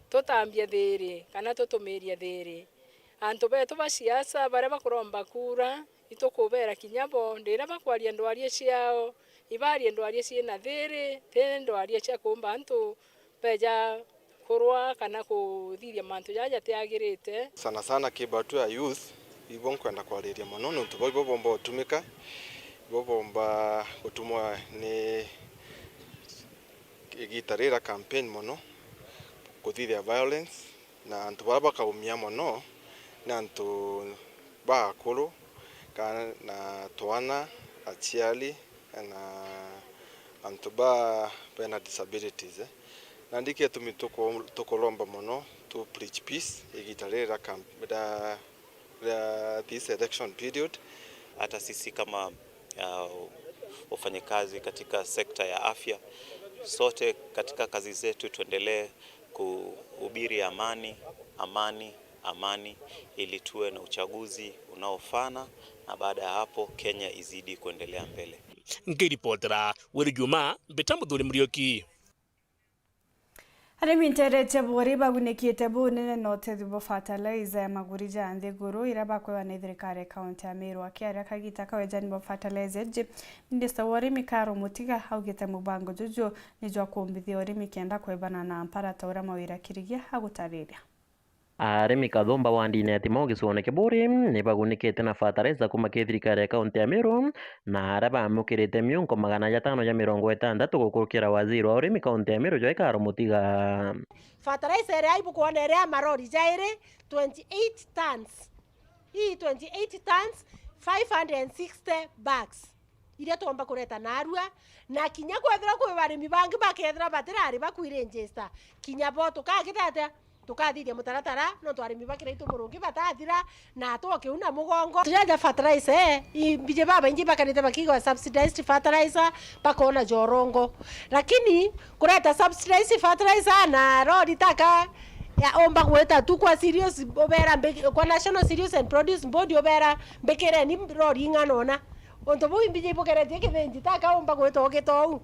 tutambie thiri kana tutumirie thiri. Antu betu ba siasa baria bakuromba kura, itukubera kinya bo, ndira bakwaria ndwaria ciao, ibarie ndwaria ciina thiri, ti ndwaria cia kuumba antu beja kurwa kana kuthithia mantu jaja jatiagirite. Sana sana kibaatu ya youth, ibo nkwenda kwariria mono, nontu bo ibo bomba utumika, ibo bomba gutumwa ni igita rira campaign mono, kuthithia violence, na antu baria bakaumia mono ni antu ba akuru, kana na twana, aciari, na antu ba bena disabilities, eh. Nandi gitumi tuku-, tukuromba mono tu preach peace igita riri ria camp-, ria, ria this election period. Hata sisi kama, uh, wafanyakazi katika sekta ya afya, sote katika kazi zetu tuendelee kuhubiri amani, amani, amani, ili tuwe na uchaguzi unaofana, na baada ya hapo Kenya izidi kuendelea mbele. Nkiripotera Wiri Juma, mbita Muthuri Muriuki. Arimi nteretie buri bagunikite bunene na utethio bwa fertilizer ya maguri ja nthiguru iria bakwewa ni thirikari ya kaunti ya Meru. Akiaria kagita ka wejani bwa fertilizer iji, Minista wa urimi Karo Mutiga augite mubango juju ni jwa kumbithia urimi kenda kwebana na mpara ta uria Mawira Kirigia agutariria. Arimi kathumba wandine ya Timau gicigoone Kiburi ni bagunikite na fertilizer kuma ki thirikari ya kaunti ya Meru, na aria baamukirite miunko magana jatano ja mirongo itantatu gukurukira waziri wa urimi kaunti ya Meru Joy Karo Mutiga. Fertilizer iria ibukwona iria marori jairi twenty-eight tons. Ii twenty-eight tons, five hundred and sixty bags. Iria twomba kureta narua, na kinya kwethira kwi barimi bangi bakethira batirari bakwiregister, kinya bo tukagita atia? Tukathithia mutaratara, nontu arimi ba Kiraitu Murungi batathira, na atwa kiuna mugongo. Tujaja fertilizer, eh, i mbiji babaingi bakarite bakiigwa subsidized fertilizer, bakona jorongo. Lakini kureta subsidized fertilizer na rori taka ya omba gwita tu kwa cereals, ubera mbiki-, kwa National Cereals and Produce Board, ubera mbikireni rori ing'ana ona. Untu buu imbiji ibugeretie kithinji, ta kaumba gwita ugita uu.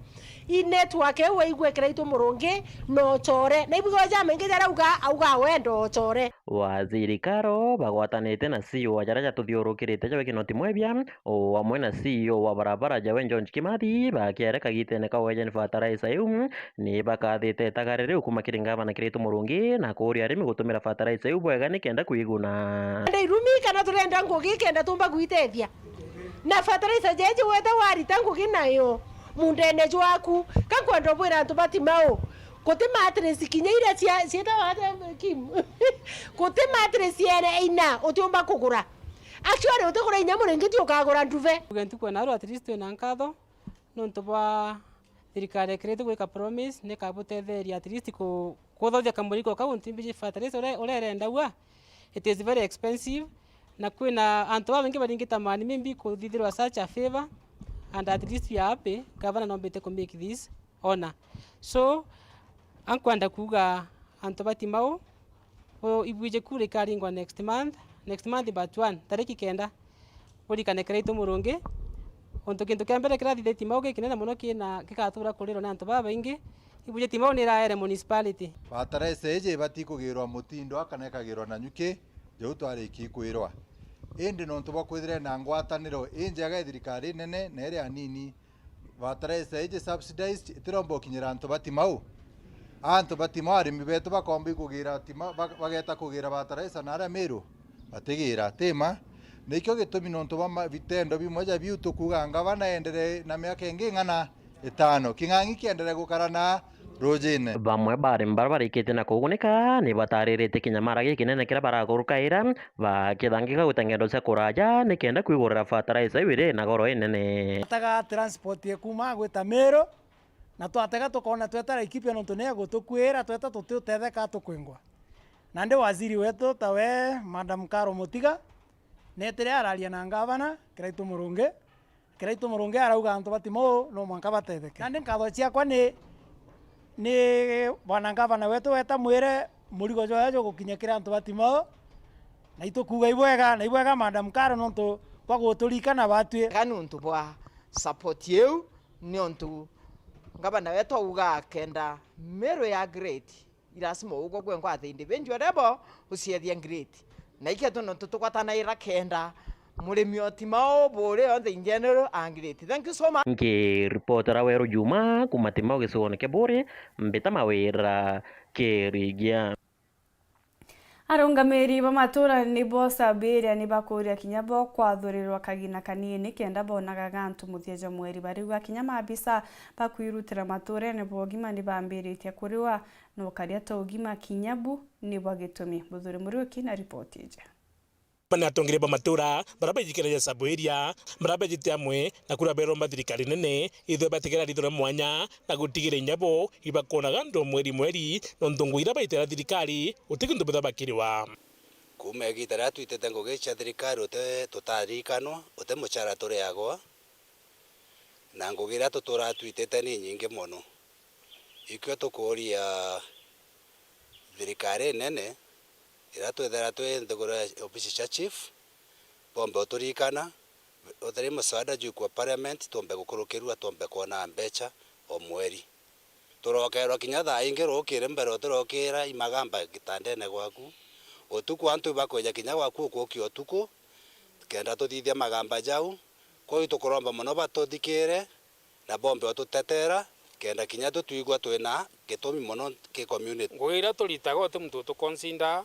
I network iu waigua Kiraitu Murungi, no ucore. Na ibugo jamaingi jaria auga, auga wenda ucore. Waziri Karo bagwatanite na C E O wa jaria jatuthiurukirite jawe Kinoti Mwebia, o amwe na C E O wa barabara jawe George Kimathi, bakiare kagitene ka Uejen Fertilizer iu, ni bakathite itagari riu kuuma kiri ngavana Kiraitu Murungi na kuuria arimi gutumira fertilizer iu bwega nikenda kwiguna. Nda irumi kana turenda ngugi kenda tumba gwitethia? Na fertilizer jeji weta warita ngugi nayo mundene jwaku, ka nkwenda ubwira antu ba Timau, guti mattress kinya iria cia, cietawa atia, Kim? Guti mattress yene ina utiumba kugura. Actually, utigura inya muringiti ukagura nduve. Tuge ntuku ya naru, at least twina nkatho nontu bwa thirikari ekirite gwika promise nikabutetheria at least ku-, kuthothia kamurigo kau ntimbiji fertilizer uria, uria irendagua. It is very expensive, na kwina antu babaingi baringita mani maybe kuthithirwa such a favor, and at least we are happy gavana nombite ku make this honor. So, ankwenda kuuga antu ba Timau, o, ibwiji kura ikaringwa next month, next month but one, tariki kenda. Urikane Kiraitu Murungi, untu kintu kia mbere kirathithitie mau gikinene mono kina, gigatuura kurirwa ni antu babaingi, ibwiji Timau ni iraere municipality. Fertilizer iji ibati kugirwa mutindo kana ikagirwa na nyuki, jau twariki kwirwa. Indi nontu bwa kwithire na ngwataniro injega ya thirikari nene na iria nini, fertilizer iji subsidized itiromba gukinyira antu ba Timau. Antu ba Timau, arimi betu bakomba ikugira Timau, ba-, bageta kugira fertilizer na aria Meru batigira. Ti ma? Nikio gitumi nontu bwa ma-, vitendo bimwe ja biu tukuuga ngavana enderee na miaka ingi ing'ana? Itano. King'ang'i kienderee gukara na rujine. Bamwe ba arimi baria barikitie na kugunika ni batariritie kinyamara gikinene kiria barakurukaira, bakithangika gwita ngendo cia kuraja nikenda kwigurira fertilizer iu iria ina goro inene. Twataga transport ya kuuma gwita Meru, na twatega tukoona tweta Laikipia nontu ni egutukuira, tweta tutiutetheka tukwingwa. Nandi waziri wetu tawe Madam Karo Mutiga, netire araria na ngavana Kiraitu Murungi, Kiraitu Murungi arauga antu ba Timau no mwanka batetheke. Nandi nkatho ciakwa ni, ni bwana ngavana wetu weta mwire murigo jwaya jugukinya kiri antu ba Timau, na itukuuga ibwega, na ibwega Madam Karo nontu bwa guturikana batwi. Ga nuntu bwa support iu, niontu ngavana wetu auga akenda Meru ya grade, i lazima ugwe gwe ngwathi individual level uciethia grade. Na ikio tu nontu tugwatanaira kenda murimi o Timau, Buuri yonthe in general a grade. Thank you so much. Nkiripotera Weru Juma kuuma Timau gicigoone kia Buuri, mbita Mawira Kirigia. Arungamiri ba matura nibo Sabiria nibakuria kinya bo kwathurirwa kagina kanini kenda bonaga gantu muthia jwa mweri. Bariuga kinya maabisa bakwirutira maturene bwa ugima nibambiritie kuriwa na ukaria ta ugima kinya bu nibwa gitumi. Muthuri Muriuki na ripoti iji. Bamwe ni atongeria ba matura baria baijikiragia Sabiria, baria bejite amwe na kuria beromba thirikari nene ithwe batigera ritho ria mwanya na gutigira inya bo ibakonaga ndo mweri mweri, nontu ngugi iria baitera thirikari guti kintu bethwa bakiriwa. Kuuma igiita riria twitite ngugi cia thirikari, uti, tutaririkanwa, uti mucara turiagwa, na ngugi iria tuturaga twitite ni inyingi mono. Ikio tukuuria thirikari inene, iria twithira twi nthiguru ya obisi cia chief, bombe uturikana, utheri msaada juu kwa parliament, twombe gukurukirua, twombe kwona mbecha o mweri. Turokerwa kinya thaa ingi rukiri mbere utirokira i magamba gitandene gwaku. Utuku antu ibakwija kinya gwaku ukukia utuku, kenda tuthithia magamba jau. Kwou tukuromba mono batuthikire na bombe ututetera, kenda kinya tutwigua twina gitumi mono ki community. Ngugi iria turitaga uti muntu utuconsider,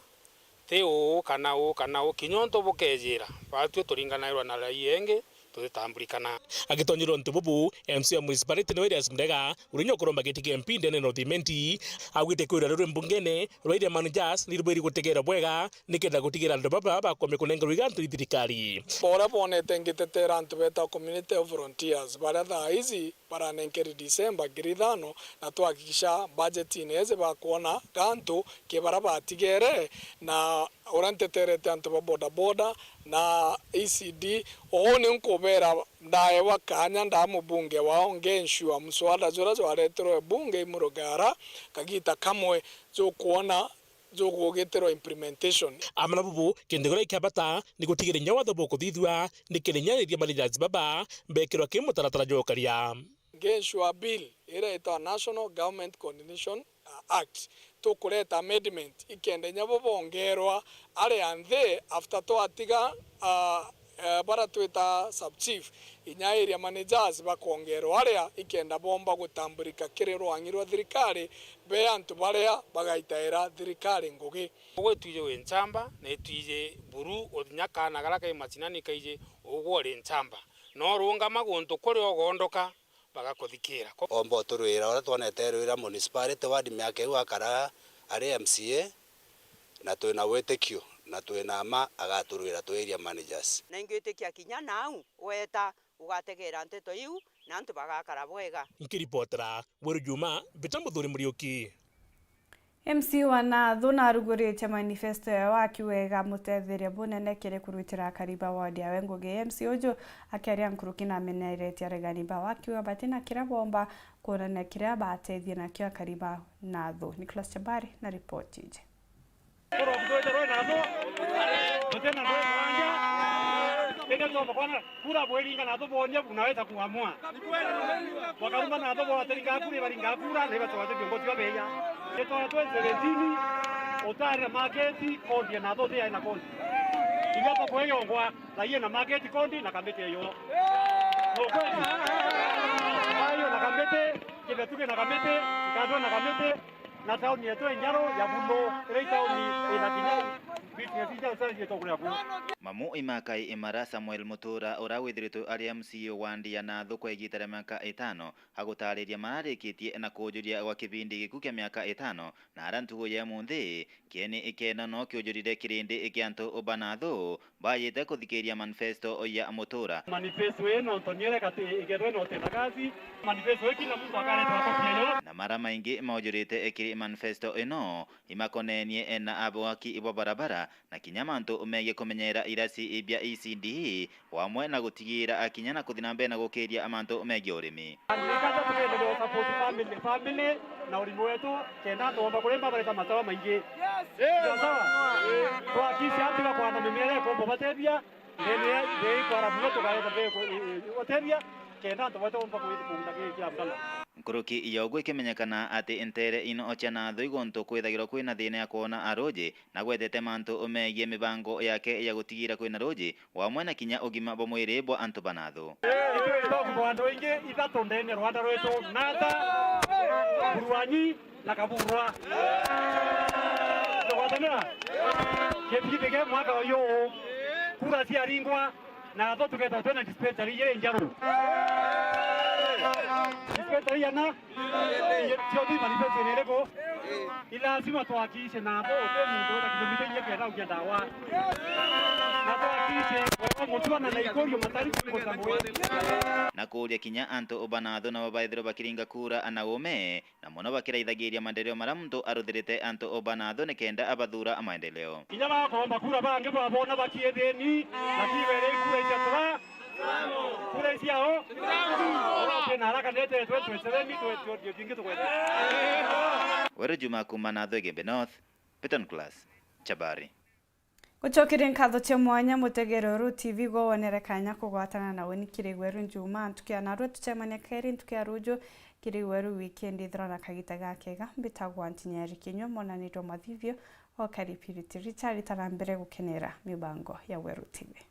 ti uu kana uu kana uu, kinya untu bukejira, batwi turinganairwa na raia ingi, tutitamburikana. Agitonyerwa untu bubu, M C wa municipality niwe Elias Mdega, uria nyo kuromba giti kia M P ndene North Imenti, augite kwirwa ruri mbungene, rwa iria managers ni rubiri gutegerwa bwega, nikenda gutigira andu baba bakombe kunengerwa igantu i thirikari. Baria bonete ngitetera antu beta community volunteers, baria thaa ici baranenkeri December ngiri ithano, na twahakikisha budget-ini iji bakwona gantu ki baria batigere, na uria nteterete antu ba bodaboda na E C D, uu ni nkubera ndaewa kanya nda mubunge wao, ngensure mswada juria jwaretirwe bunge i Murugara, kagita kamwe jukwona Jugugitirwa implementation. Amwe na bubu, kintu kiria kia bata ni gutigiria kinya watho bukuthithua, nikenda kinya area managers baba bekirwa ki mutaratara jwa ukaria. Ngensure bill iria itwa National Government Coordination, uh, Act, tukureta amendment ikenda kinya bo bongerwa aria nthi after twatiga, uh, eh, bara twita sub chief, inya area managers bakongerwa aria ikenda bomba gutambulika kiri rwang'i rwa thirikari, be antu baria bagaitaira thirikari ngugi. Ugwe itwiji wi nchamba, na itwiji buru, unya kaana karia kai macinani kaiji ugwe uri nchamba. No urungama guntu kuria ugondoka, bagakuthikira. Ko- Omba uturwira uria twonete rwira municipality ward miaka iu akara ari M C A, na twina witikio, na twina mma agaturwira twi area managers. Na ingwitikia kinya nau weta ugategeera nteto iu, na antu bagakara bwega. Nkiripotera Weru Juma, Peter Muthuri Muriuki. M C wa Nathu naruguritie manifesto yawe akiuga iga mutetheria bunene kiri kurutira akari ba ward yawe ngugi. M C uju akiaria nkuruki nameneretie aregani bawe akiuga batina kiria bomba kuonania kiria batethie nakio akari ba Nathu. Nicholas Chabari na ripoti iji. Kura butwete rwe natho, tutena ndwe mwanja, kende twamba kwana, kura bweringa natho bwonia buna weta kuamua. Bakaruma natho bwateringa kura, ibaringa kura, na ibatwate kiongozi wa beya. Itwara twenty seventeen, utari na market, kondi ya natho uti yae na kondi. Iga kwa kweyongwa, na iye na market kondi na kamiti eyo. No kweli? Ayo na kamiti, kibetuke na kamiti, ikandwa na kamiti, na tauni yetu enjaru ya Bulo, iri tauni ina kinya business injaru sana cietwa kuria kuo. Mamu imakai imara Samuel Mutura, uria withiritwe ari M C A ward ya Nathu kwa igita ria miaka itano, agutariria mararikitie na kujuria gwa kibindi giku kia miaka itano, na ara ntugu ya munthi, kieni ikeno no kiujurire kirindi kia antu ba Nathu, bayite kuthikiria manifesto ya Mutura. Manifesto ino ntonire kati ikethwe no tena kazi, manifesto ii kila muntu akareta akopia yo. Na mara maingi maujurite kiri manifesto ino, imakonenie na abwaki bwa barabara, na kinya mantu megie kumenyera irasi bia E C D E, o amwe na gutigira akinya na kuthi na mbere na gukiria mantu megie urimi. Agriculture tukenda ku support family, family na urimi wetu, kenda antu bomba kurimba bareta masawa maingi. Sawa sawa? Twakisha atiga kwanda mimera ikomba batethia, ndene ya, ndene ikwara buga tukareta mbere ku-, i-, i-, gutethia, kenda antu baitu bomba kwithikunda kiri kia mbala. Nkuruki ya uguo ikimenyekana ati ntere ino cia Nathu iguntu kwithagirwa kwina thina ya kwona aruji, na gwetete mantu megie mibango yake ya gutigira kwina ruji, o amwe na kinya ugima bwa mwiri bwa antu ba Nathu. Itwitogwa andu aingi ithatu ndene rwanda rwitu, Nata, Buruanyi na Kaburwa. Tugwatanira? Kibindi kia mwaka uyu, kura ciaringwa, Nathu tukethirwa twina dispensary ii njeru. Dispensary ana? Cionthe manifesto ni iriku? Ni lazima twakishe Nathu uti muntu wina kinyomite inya kenda ugia ndawa. Na twakishe wewe mutua na naikorio matari kukosa mwe. Na kuuria kinya antu ba Nathu nabo baithirwe bakiringa kura na ume, na mono bakiraithagiria maendeleo maria muntu aruthirite antu ba Nathu nikenda abathura maendeleo. Kinya bakomba kura bangi babona bakietheni, lakini were kura icia tura, kura icia o, ora kwina haraka nete twenty twenty-seven, twenty twenty kingi tukwete. Weru Juma kuma Nathu Igembe North, Peter Nicholas, Chabari. Gucokeria nkatho cia mwanya mutegere Weru T V gwa wonere kanya kugwatana na uni kiri Weru Njuma ntuku ya narua. Tucemania keri ntuku ya ruju kiri Weru wikendi. Ithira na kagita gakega. Mbitagwa Ntinyeri Kinyua, monanirwe mathithio o Karipiriti. Richard, tara mbere gukenera mibango ya Weru T V.